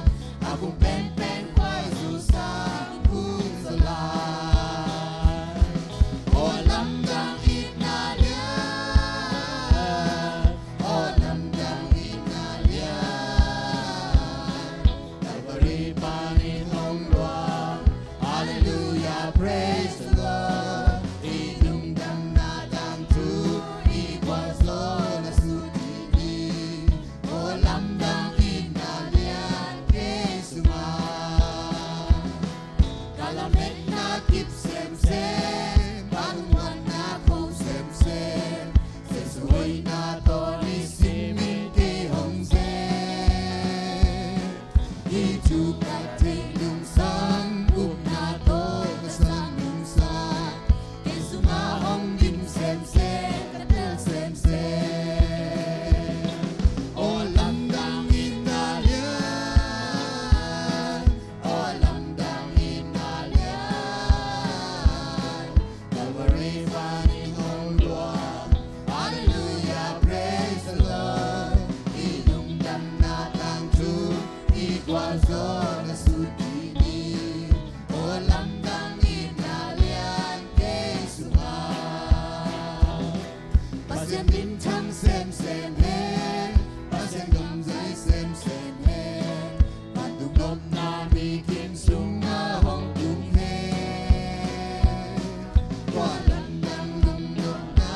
a khum penpen khuaizu sang, khum zaw lai. Aw lamdang itna lian, aw lamdang itna lian. Calvary panin hong luang. Hallelujah, praise the Lord. I lungdamna tangthu, i gualzawhna sut ding hi. Aw lamdang itna lian kei sungah. Ka lametna kip semsem, ka lungdamna kho semsem. Jesu hoihna tawh nisim in kei hong sem. Hih thu ka theih nungsang, upna tawh ka sang nungsang, kei sungah hong dim semsem, ka tel semsem. Aw lamdang itna lian, aw lamdang itna lian. Calvary panin hong luang. Hallelujah, praise the Lord. I lungdamna tangthu, i gualzawhna sut ding hi. Aw lamdang itna lian kei sungah. Pasian minthang semsem hen, Pasian gam zai semsem hen. Vantung nopna mi kim sungah hong tung hen. Tua lamdang nungnopna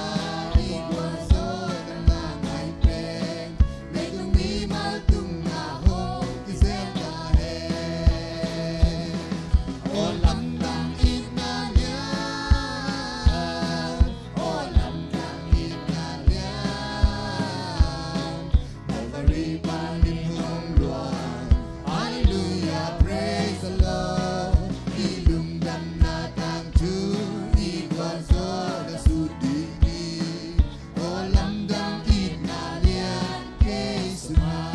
i gualzawhna ngaih pen, leitung mimal tungah hong kizel ta hen. Aw lamdang itna lian, aw lamdang itna lian. Calvary panin hong luang. Hallelujah, praise the Lord. I lungdamna tangthu, i gualzawhna sut ding hi. Aw lamdang itna lian kei sungah.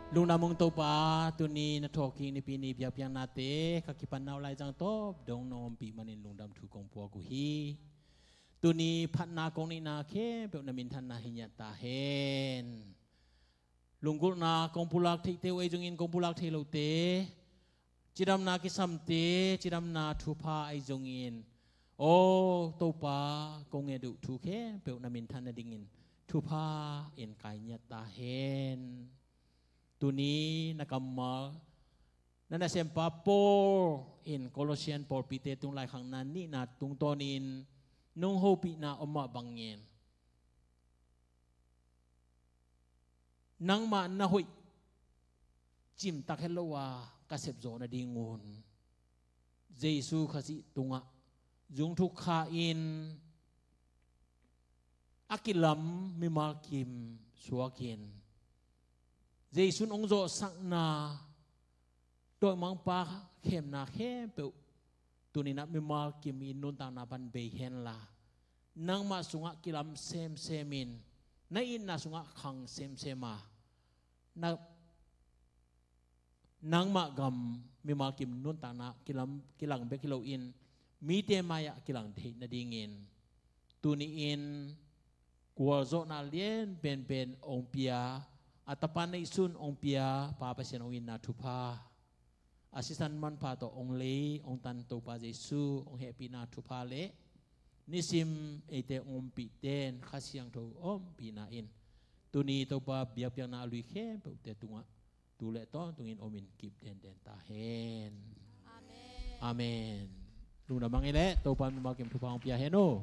Lungdam ung Topa, tuni na thawhkik Nipi ni biakpiaknate ka kipanna uh laizang tawp dong na ompih manin lungdam thu kong puak uh hi. Tuni phatna kong neihna khempeuh na minthanna hi ngiat ta hen. Lunggulhna kong pulak theihte uh ahi zongin kong pulak thei lote, cidamna kisamte cidamna thupha ahi zongin, aw Topa, kong nget uh thu khempeuh na minthan nadingin thupha in kai ngiat ta hen. Tuni na kammal na nasempa Paul in Colossian pawlpite tung laikhakna nihna tungtawnin nong hopihna om mah bangin, nangmah na hoih cimtak het lo a ka sepzawh nadingun Jesu Khazih tungah zungthuk kha in a kilam mimal kim suakin Jesu in hong zawhsakna dawimangpa khemna khempeuh tuninah mimal kim in nuntakna pan bei henla, nangmah sungah kilam semsem in, na itna sungah khang semsem a, na, nangmah gam mimal kim nuntakna kilam, kilang bek hi loin mite mai-ah kilang theih nadingin tuni-in gualzawhna lian penpen hong pia, a Tapa neihsun hong pia Pa Pasian hong itna thupha, a sisan manpha tawh hong lei hong tan Topa Jesu hong hehpihna thupha le nisim eite hong ompih ten Kha Siangtho ompihna in tuni Topa biakpiakna a lui khempeuhte tungah tu le tawntungin omin kip tenten ta hen. Amen. Lungdam a ngei leh Topa mimal kim thupha hong pia hen aw.